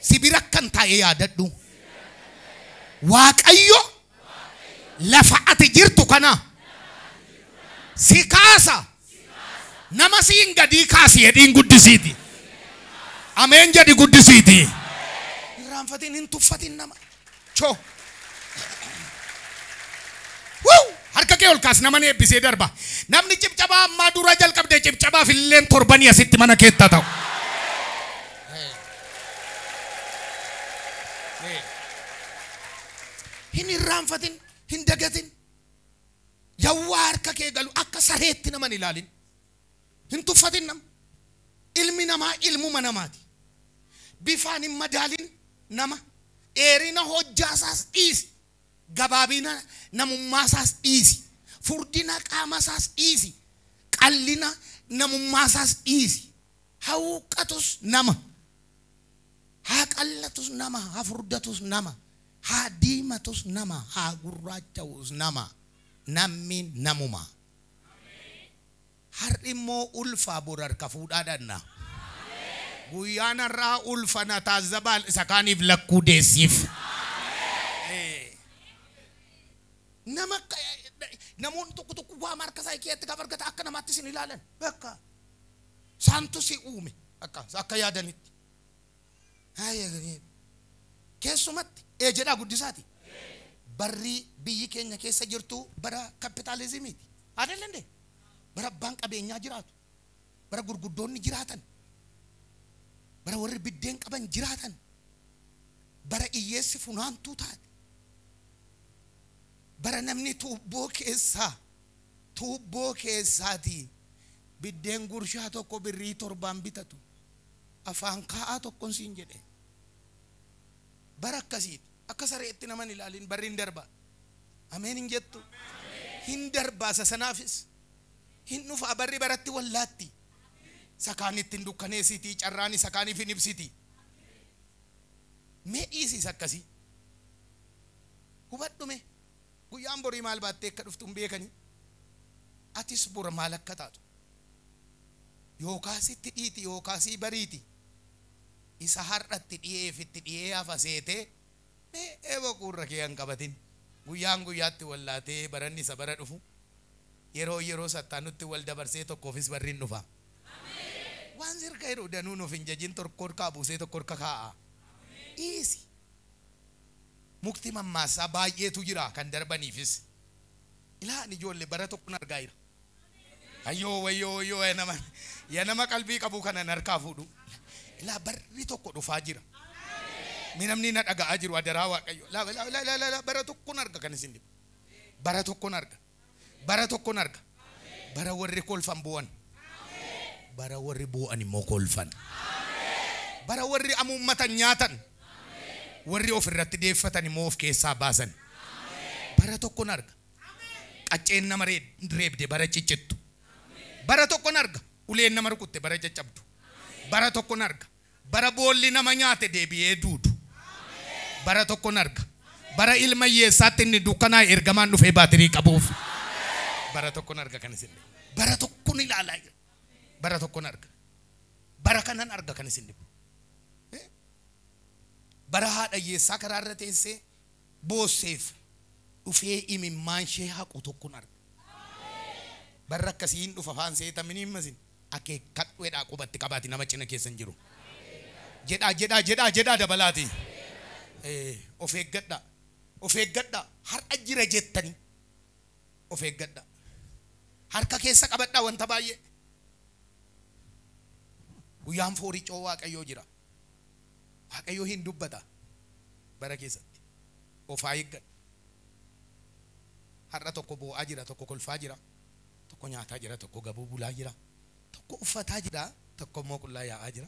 Si bira akkan taa'e yaadadhu. Waaqayyo lafa ati jirtu kana si kaasa. Nama siin gadii kaasi jedhiin guddisiiti. Ameen jedhi guddisiiti. Irraanfatin hin tuffatin nama. Choo. Wuu! Harka kee ol kaas nama ni eebbisee darba. Namni cibcabaa ammaa dura jalqabde cibcabaaf illeen torbanii asitti mana keetta ta'u. Hin irraanfatin, hin dagatin. Yawwaa harka kee galu akka sareetti nama hin ilaalin. Hin tuffatin nama. Ilmi namaa ilmuma namaati. Bifaan hin madaalin nama. Dheerina hojjaasaas dhiisi. Gabaabina namummaasaas dhiisi. Furdina qaamasaas dhiisi. Qallina namummaa isaas dhiisi. Hawuqqatus nama. Haa qallatus nama, haa furdatus nama, haa diimatus nama, haa gurraacha'us nama. Namni namuma. Har'i immoo ulfaa bor harka fuudhaa dhanna. Guyyaan har'aa ulfa na taazzabaa isa kaaniif lakkuu deessiif. Nama namoonni tokko tokko waa harka isaa keetti gaafa argata akka namaatti isin ilaalan. Bakka saantu si uume akka yaadanitti. Keessumatti jedhaa guddisaati. Barri biyyi keenya keessa jirtu bara kapitaalizimiiti. Adeellee bara abbaan qabeenyaa jiraatu, bara gurguddoonni jiraatan, bara warri biddeen qaban jiraatan, bara hiyyeessi funaantuu taate, bara namni tuubboo keessaati biddeen gurshaa tokko birrii 7 bitatu afaan kaa'aa tokkoon siin jedhe. Bara akkasiiti. Akka sareetti naman ilaalin barri hin darba. Ameen hin jettu. Hin darbaa isa sanaafis. Hin dhufa barri baratti wallaatti. Sakaanitti hin dukkaneessiti, carraan isa kaaniif hin ibsiti. Mee dhiisis akkasii. Hubadhume guyyaan borii maal baattee akka dhuftu hin beekani. Atis bora maal akka taatu. Yookaas itti dhiiti yookaasii bariiti. Isa har'atti dhi'eef itti dhi'ee hafa seetee mee eeboo quurra kee hin qabatin. Guyyaan guyyaatti wallaatee baranni isa bara dhufu. Yeroo yeroo sattaanutti wal dabarsee tokkoofis barri hin dhufa. Waan sirka yeroo danuun of hin jajin tokko harkaa buusee tokko harka kaa'a. Dhiisi. Mukti mammaasaa baay'eetu jira kan darbaniifis. Ilaan ijoollee bara tokkoon argaa jira. Ayyoo wayyoo wayyoo yaa nama qalbii qabu kanan harkaa fuudhu. Ilaa barri tokko dhufaa jira. Mi namni na dhaga'aa jiru adaraa Waaqayyo. Laa laa laa laa laa bara tokkoon arga kan isin dhibu. Bara tokkoon arga. Bara tokkoon arga. Bara warri kolfan bu'an. Bara warri bu'an immoo kolfan. Bara warri amuummatan nyaatan. Warri ofirratti deeffatan immoo of keessaa baasan. Bara tokkoon arga. Qacceen nama reebde bara ciccittu. Bara tokkoon arga. Uleen nama rukutte bara caccabdu. Bara tokkoon arga. Bara boolli nama nyaate deebi'ee duudu. Bara tokkoon arga. Bara ilma hiyyeessaatti inni dukkanaa ergamaan dhufee baatirii qabuuf. Bara tokkoon arga kan isin dhibu. Bara tokkoon ilaalaa jira. Bara tokkoon arga. Bara kanan arga kan isin dhibu. Bara haadha hiyyeessaa karaa irra teessee boosseef dhufee imimmaan ishee haqu tokkoon arga. Barra akkasii hin dhufa afaan seetamini himmasin. Akeekkadhu qubatti qabaati nama cina keessan jiru. Jedhaa jedhaa jedhaa jedhaa dabalaati. Of eeggadha. Of eeggadha. Har'a jira jettanii. Of eeggadha. Harka keessa qabadhaa wanta baay'ee. Guyyaan fooricoo Waaqayyoo jira. Waaqayyoo hin dubbata bara keessatti. Of haa eeggadhu. Har'a tokko boo'aa jira, tokko kolfaa jira, tokko nyaataa jira, tokko gabuu bulaa jira, tokko uffataa jira, tokko immoo qullaa yaa'aa jira.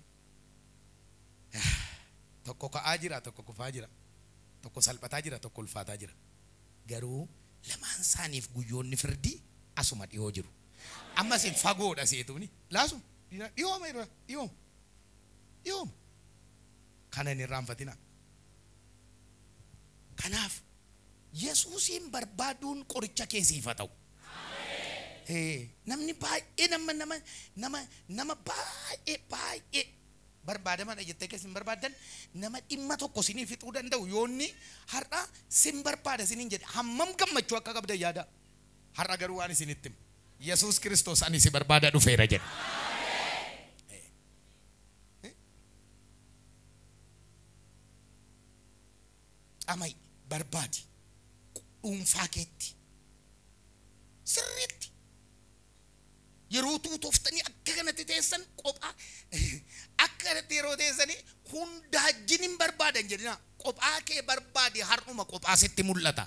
Tokko ka'aa jira, tokko kufaa jira, tokko salphataa jira, tokko ulfaataa jira. Garuu lamaan isaaniif guyyoonni firdii asuma dhiyoo jiru. Ammas hin fagoodha seetuuni. Laasuma dhiyooma irra dhiyooma. Dhiyooma. Kana hin irraanfatina. Kanaaf Yesuusiin barbaaduun qoricha keessiif haa ta'u. Namni baay'ee nama nama nama nama baay'ee baay'ee barbaadamadha jettee keessa hin barbaaddan nama dhimma tokko sinii fixuu danda'u yoonni har'a sin barbaada siniin jedhe hammam gammachuu akka qabdan yaada. Har'a garuu waan isinitti himu. Yesuus Kiristoos ani si barbaada dhufeera jedha. Amai barbaadi dhuunfaa keetti sirriitti yeroo tuutoftanii akka kanatti teessan qophaa akka kanatti yeroo teessanii hundaajjin hin barbaadan jedhina. Qophaa kee barbaadi har'uma qophaa sitti mul'ata.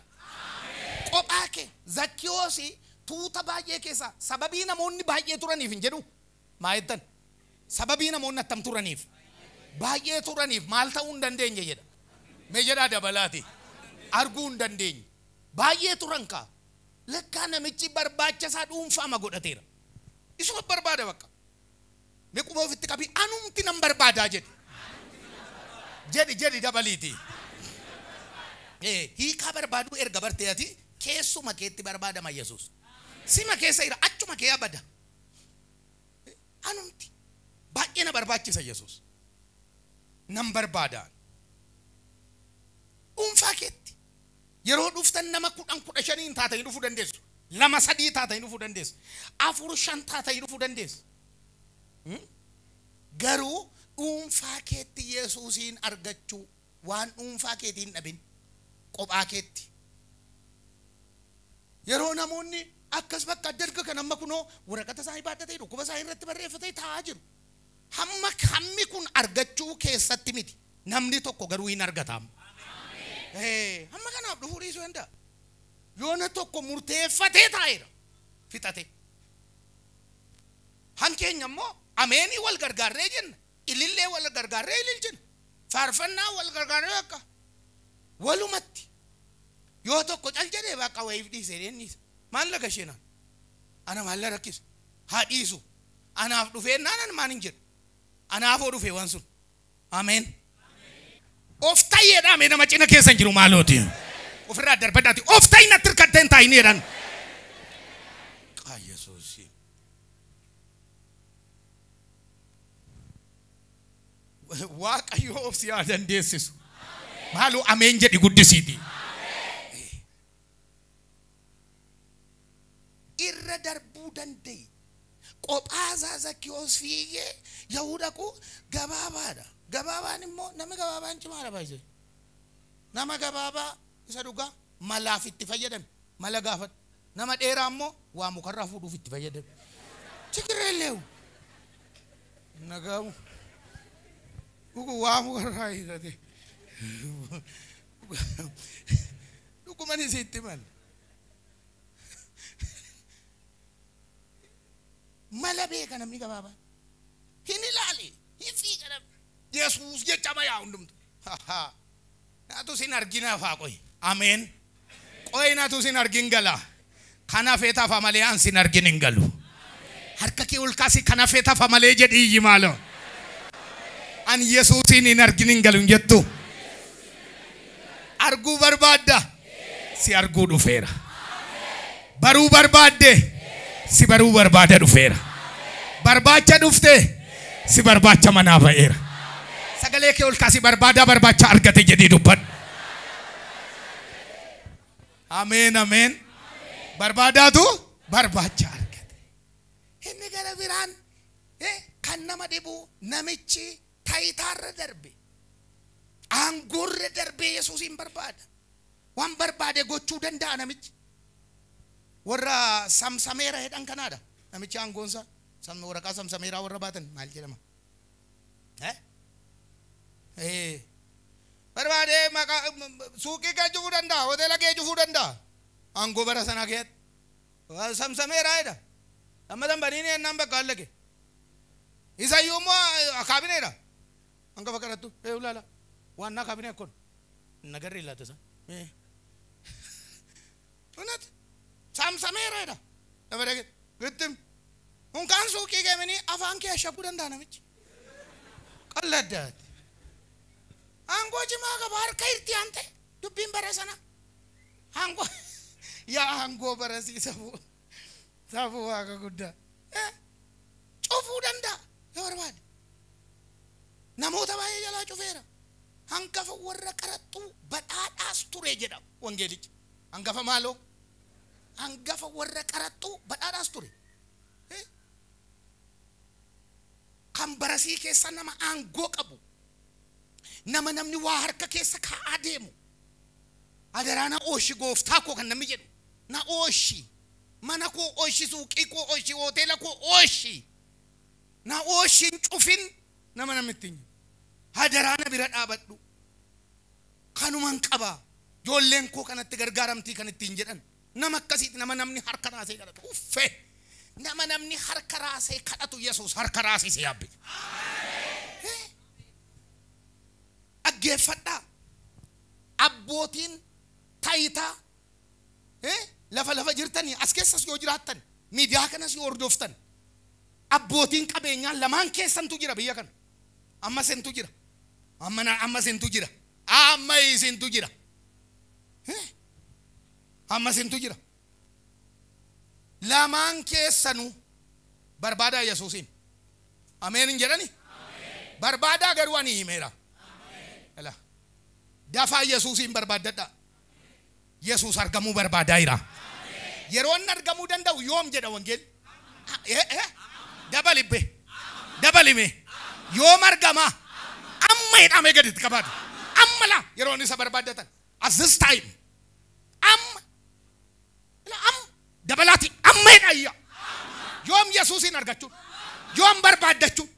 Qophaa kee Zakkiyoosi tuuta baay'ee keessa sababii namoonni baay'ee turaniif hin jedhu maa jettan sababii namoonni attam turaniif baay'ee turaniif maal ta'uu hin dandeenye jedha. Mee jedhaa dabalaati arguu hin dandeenye baay'ee turan kaa lakkaa namichi barbaacha isaa dhuunfaama godhateera. Isuma barbaada bakka. Meequma ofitti qabii anumti nan barbaadaa jedhi. Jedhi jedhi dabaliiti. Hiikaa barbaaduu erga bartee ati keessuma keetti barbaadama Yesuus. Sima keessa jira achuma kee abada. Anumti baay'ee na barbaachisa Yesuus. Nan barbaada. Dhuunfaa keetti. Yeroo dhuftan nama 10 15 taatanii dhufuu dandeessu. 2 3 taatanii dhufuu dandeessu. 4 5 taatanii dhufuu dandeessu. Garuu dhuunfaa keetti Yesuusiin argachuu waan dhuunfaa keetiin dhabin qophaa keetti. Yeroo namoonni akkas bakka adda kan amma kunoo waraqata isaanii baadhatee dhukkuba isaanii irratti barreeffatee taa'aa jiru. Hamma hammi kun argachuu keessatti miti. Namni tokko garuu hin argatamu. Hamma kanaaf dhufuu dhiisuu danda'a. Yoona tokko murteeffatee taa'eera. Fixate. Hankeenya immoo ameenii wal gargaarree jenna. Ilillee wal gargaarree ililchina. Faarfannaa wal gargaarree akka walumatti. Yoo tokko cal jedhee bakka wayiif dhiisee deemnisa. Maal laga isheenaan? Ana maal la rakkisa? Haa dhiisu. Anaaf dhufee naan maan hin jedhu. Anaafoo dhufee waan sun. Ameen. Of ta'eedha mee nama cina keessa hin jiru maalooti. Ofirraa darbadhaati. Of ta'in natti hirkattee hin taa'in jedhan. Yesuus. Waaqayyo of si haa dandeessisu. Maaloo ameen jedhi guddisiiti. Irra darbuu danda'e. Qophaa isaa Zakkiyoos fiigee yahuu dhaqu gabaabaadha. Gabaabaan immoo namni gabaabaan cimaadha baay'ee. Nama gabaabaa isa dhugaa malaaf itti fayyadame mala gaafadhu. Nama dheeraa immoo waa mukarraa fuudhuuf itti fayyadame. Chikirreelleewu. Nagaamu. Dhugu waa mukarraa hiikate. Dhuguman isitti mal. Mala beeka namni gabaabaan. Hin ilaali. Hin fiiga namni. Yesuus jecha bayaa hundumtu. Naatu sin argina faa qoy. Ameen. Qoy naatu sin argin gala. Kana feeta fa malee an sin argin hin galu. Harka kee ol kaasi kana feeta fa malee jedhi iyyi maaloo. An Yesuusin hin argin hin galu hin jettu. Arguu barbaadda. Si arguu dhufeera. Baruu barbaadde. Si baruu barbaada dhufeera. Barbaacha dhufte. Si barbaacha manaa ba'eera. Sagalee kee ol kaasi barbaadaa barbaacha argate jedhii dubbadhu. Ameen ameen. Barbaadaatu barbaacha argate. Inni gara biraan kan nama dhibu namichi taayitaarra darbe. Aangoorra darbee Yesuusin barbaada. Waan barbaade gochuu danda'a namichi. Warra samsameera jedhan kanaadha. Namichi aangoonsa waraqaa samsameeraa warra baatan maal jedhama? Barbaadee maqaa suuqii kee cufuu danda'a, hoteela kee cufuu danda'a. Aangoo bara sanaa keessatti. Samsameeraa jedha. Amma dambaniin ennaan bakka hallake. Isayyuu immoo kaabineedha. Hangafa kadhattu ulaala. Waannaa kaabinee akkon. Nagarri ilaata isaa. Unat samsameera jedha. Lafa dhaqee gittim. Hunkaan suuqii keemini afaan kee shakuu danda'a namichi. Qalladdaati. Aangoo cimaa qaba harka irti aante dubbiin bara sana. Aangoo yaa aangoo barasii safuu. Safuu waaqa guddaa. Cufuu danda'a yoo barbaade. Namoota baay'ee jalaa cufeera. Hangafa warra qaraxxuu badhaadhaas ture jedha wangeelichi. Hangafa maaloo? Hangafa warra qaraxxuu badhaadhaas ture. Kan barasii keessa nama aangoo qabu. Nama namni waa harka keessa kaa'aa deemu. Adaraa na ooshi gooftaa koo kan namni jedhu. Na ooshi. Mana koo ooshi, suuqii koo ooshi, hoteela koo ooshi. Na ooshi hin cufin nama namni ittiin jedhu. Adaraa na bira dhaabadhu. Kanuman qaba. Ijoolleen koo kanatti gargaaramtii kan ittiin jedhan. Nama akkasiiti nama namni harka raasee kadhatu. Uffee. Nama namni harka raasee kadhatu Yesuus harka raasisee yaabbate. Dhaggeeffadhaa. Abbootiin taayitaa lafa lafa jirtanii as keessas yoo jiraattan miidiyaa kanas yoo hordoftan Abbootiin qabeenyaa lamaan keessantu jira biyya kana. Amma isintu jira. Amma isintu jira. Amma isintu jira. Amma isintu jira. Lamaan keessanuu barbaadaa Yesuusiin. Ameen hin jedhani? Barbaadaa garuu ani himeera. Dafaa Yesuusiin barbaaddadha. Yesuus argamuu barbaadaa jira. Yeroo inni argamuu danda'u yoom jedha wangeelli? Dabalibbe. Dabalime. Yoom argama? Amma hidhamee gaditti qabaatu. Amma laa yeroo inni isa barbaaddatan. At this time. Amma. Amma. Dabalaati amma hidhayya. Yoom Yesuusiin argachuun? Yoom barbaaddachuun?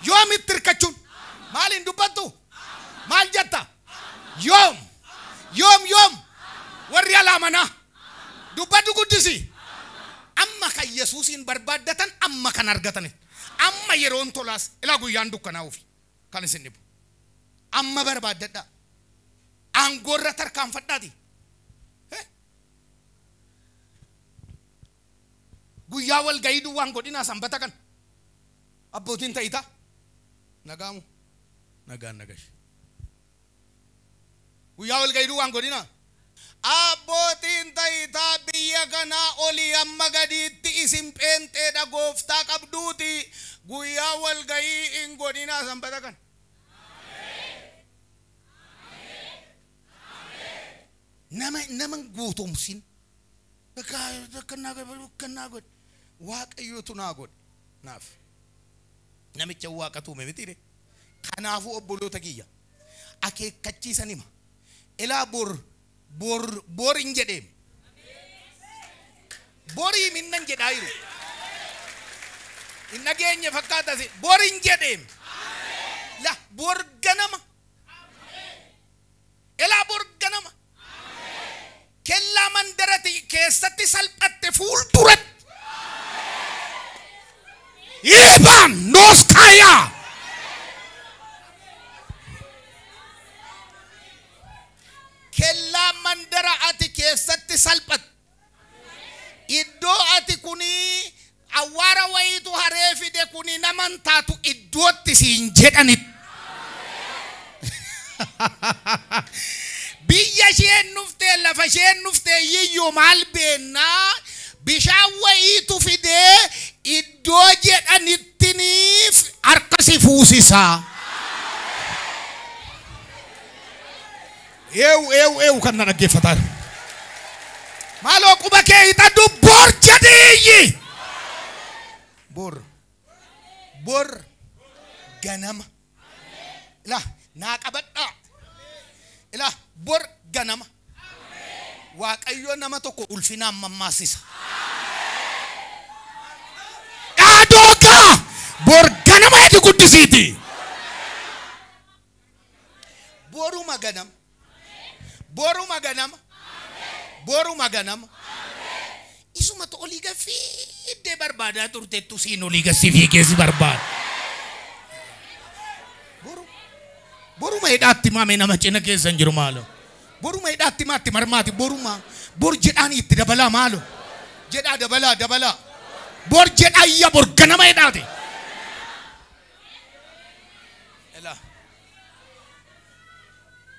Yoom itti hirkachuun? Maaliin dubbattu? Maal jetta? Yoom. Yoom yoom. Warri alaa manaa. Dubbadhu guddisi. Amma kan Yesuusiin barbaaddatan amma kan argatan. Amma yeroon tolaas ilaa guyyaan dukkanaa'uufi kan isin dhibu. Amma barbaaddadhaa. Aangoorra tarkaanfadhaati. Guyyaa wal ga'ii duwwaan godhinaa sanbata kan. Abbootiin ta'itaa. Nagaamu. Nagaan nagash. Guyyaa wal ga'ii duwwaan godhinaa. Abbootiin ta'itaa biyya kanaa olii amma gadiitti isin pheenxeedha gooftaa qabduuti. Guyyaa wal ga'ii hin godhinaa sanbata kan. Nama guutumsin. Akka naa godhe. Waaqayyotu naa godhe. Naaf. Namicha waaqa tuume mitiire. Kanaafuu obboloota kiyya. Akeekkachiisan hima. Ilaa bor bor bor hin jedheem. Borii minnan jedhaa jiru. Hin dhageenye fakkaata si. Bor hin jedheem. La bor ganama. Ilaa bor ganama. Kellaa mandarati keessatti salphatte fuulduratti. Iban noskaya. Kellaa mandara ati keessatti salphatte. Iddoo ati kuni awwaara wayiitu haree fide kuni naman taatu iddootti siin jedhanitti. Biyya isheen dhuftee lafa isheen dhuftee iyyuu maal beennaa bishaan wayiitu fidee iddoo jedhanittiniif harka si fuusisaa. Eewu eewu eewu kan na dhaggeeffataa jiru. Maaloo quba kee hidhadhu bor jedhii. Bor bor ganama. Ilaa naa qabadhaa. Ilaa bor ganama. Waaqayyo nama tokko ulfinaan mammaasisa. Dhaadokaa bor ganama hidhi guddisiiti. Boruma ganama. Boruma ganama. Boruma ganama. Isumatu olii gafiiddee barbaadaa turtettu siin olii gassi fiigee si barbaada. Boruma hidhaatti maame nama cina keessa hin jiru maalo. Boruma hidhaatti maatti marmaati boruma. Bor jedhaan itti dabalaa maalo. Jedhaa dabalaa dabalaa. Bor jedhaa iyya bor ganama hidhaati.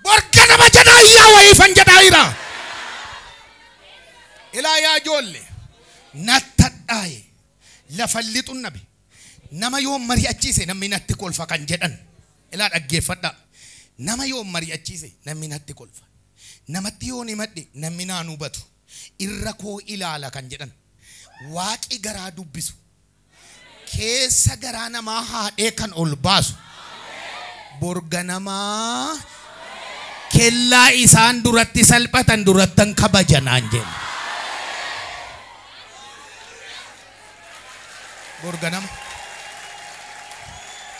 Bor ganama jedhaa iyya wayiifan jedhaa jira. Ilaa yaa ijoollee nattadhaaye lafa lixuun nabe nama yoom mari'achiise namni natti kolfa kan jedhan. Ilaa dhaggeeffadhaa. Nama yoom mari'achiise namni natti kolfa. Namatti yoon himadhe namni naan hubatu. Irra koo ilaala kan jedhan. Waaqi garaa dubbisu. Keessa garaa namaa haadhee kan ol baasu. Bor ganamaa kellaa isaan duratti salphatan durattan kabajanaan jenna. Bor ganama.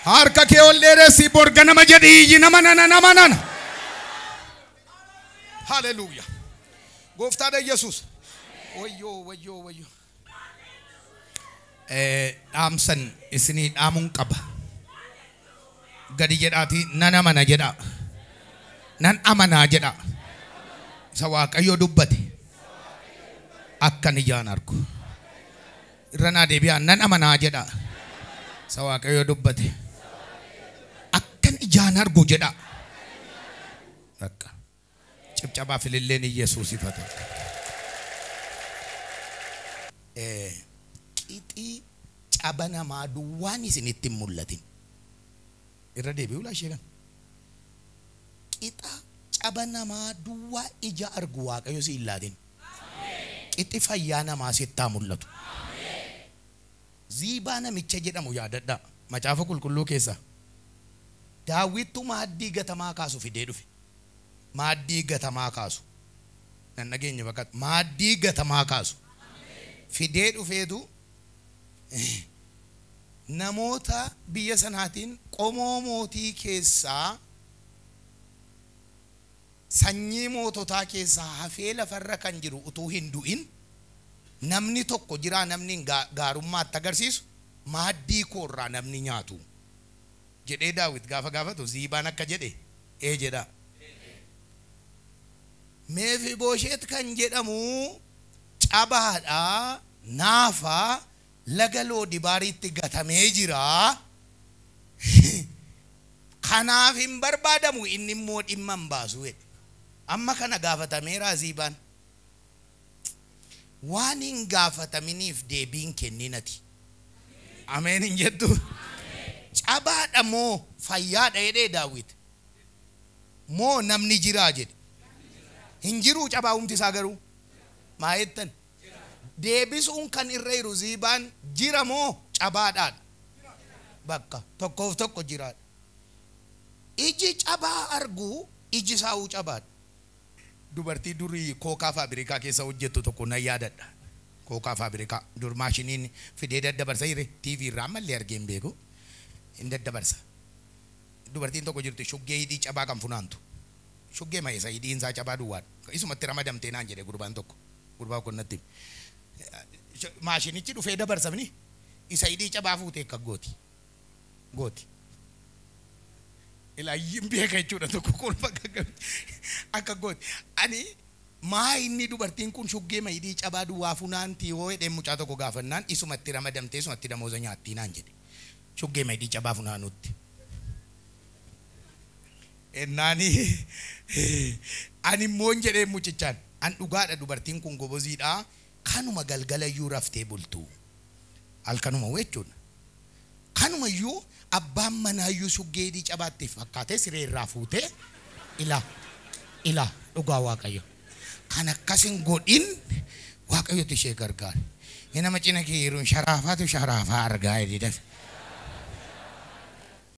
Harka kee ol dheeressi bor ganama jedhii nama nana nama nana. Haleluuyaa. Gooftaadha Yesuus. Wayyoo wayyoo wayyoo. Dhaamsan isinii dhaamuun qaba. Gadi jedhaati nan amana jedhaa. Nan amanaa jedhaa. Isa Waaqayyo dubbate akkan ijaan argu. Irra naa deebi'aa nan amanaa jedhaa. Isa Waaqayyo dubbate. Akkan ijaan argu jedha. Bakka. Cibcabaa fililleen Iyyasuus ifata. Qixii caba namaa duwwaan isinitti hin mul'atin. Irra deebi'uu laa ishee kana. Qixa caba namaa duwwaa ija argu Waaqayyo si hin laatin. Qixi fayyaa namaa sittaa mul'atu. Ziibaa namicha jedhamu yaadadhaa. Macaafa qulqulluu keessa. Daawwittu maaddii gatamaa kaasu fidee dhufe. Maaddii gatamaa kaasu. Nan dhageenya bakka maaddii gatamaa kaasu. Fidee dhufeetu namoota biyya sanaatiin qomoo mootii keessaa sanyii moototaa keessaa hafee lafarra kan jiru utuu hin du'in namni tokko jiraa namni gaarummaatti agarsiisu maaddii koorraa namni nyaatu jedhee Daawit gaafa gaafatu Ziibaan akka jedhe ee jedha. Mefibooshet kan jedhamu cabaadhaa naafaa laga Loodibaariitti gatamee jira. Kanaaf hin barbaadamu inni immoo dhimma hin baasu jedhe. Amma kana gaafatameera Ziibaan. Waan hin gaafataminiif deebiin kenninati. Ameen hin jettu. Cabaadha moo fayyaadha jedhee Daawit. Moo namni jiraa jedhe. Hin jiruu cabaa humti isaa garuu. Maa jettan? Deebisuun kan irra jiru Ziibaan jira moo cabaadhaadha? Bakka tokkoof tokko jiraadha. Iji cabaa argu iji saa'uu cabaadha. Dubartii durii kookaa faabirikaa keessa hojjettu tokko nan yaadadha. Kookaa faabirikaa dur maashiniin fidee daddabarsa jire TV irraa ammallee argee hin beeku. Hin daddabarsa. Dubartiin tokko jirti shuggee hidhii cabaa kan funaantu. Shuggee ma'eessa hidhiin isaa cabaa duwwaadha. Isumatti ramadamtee naan jedhe gurbaan tokko. Gurbaa kun natti. Maashinichi dhufee dabarsamni isa hidhii cabaa fuutee akka gooti. Gooti. Ilaayyiin beeka jechuudha tokko kolfa akka gooti. Ani maa inni dubartiin kun shuggee hidhii cabaa duwwaa funaanti yoo jedhee mucaa tokko gaafannaan isumatti ramadamtee isumatti damooza nyaattii naan jedhe. Shuggee hidhii cabaa funaanutti. Ennaani ani immoo jedhee mucichaan an dhugaadha dubartiin kun goboziidha kanuma galgala iyyuu raftee bultu. Halkanuma jechuudha. Kanuma iyyuu abbaan manaa iyyuu shuggee hidhii cabaatti fakkaatee siree irraa fuutee ilaa ilaa dhugaa Waaqayyo. Kan akkas hin godhin Waaqayyotu ishee gargaara. Nama cina kee jiruun sharaafaatu sharaafaa argaa jedhe.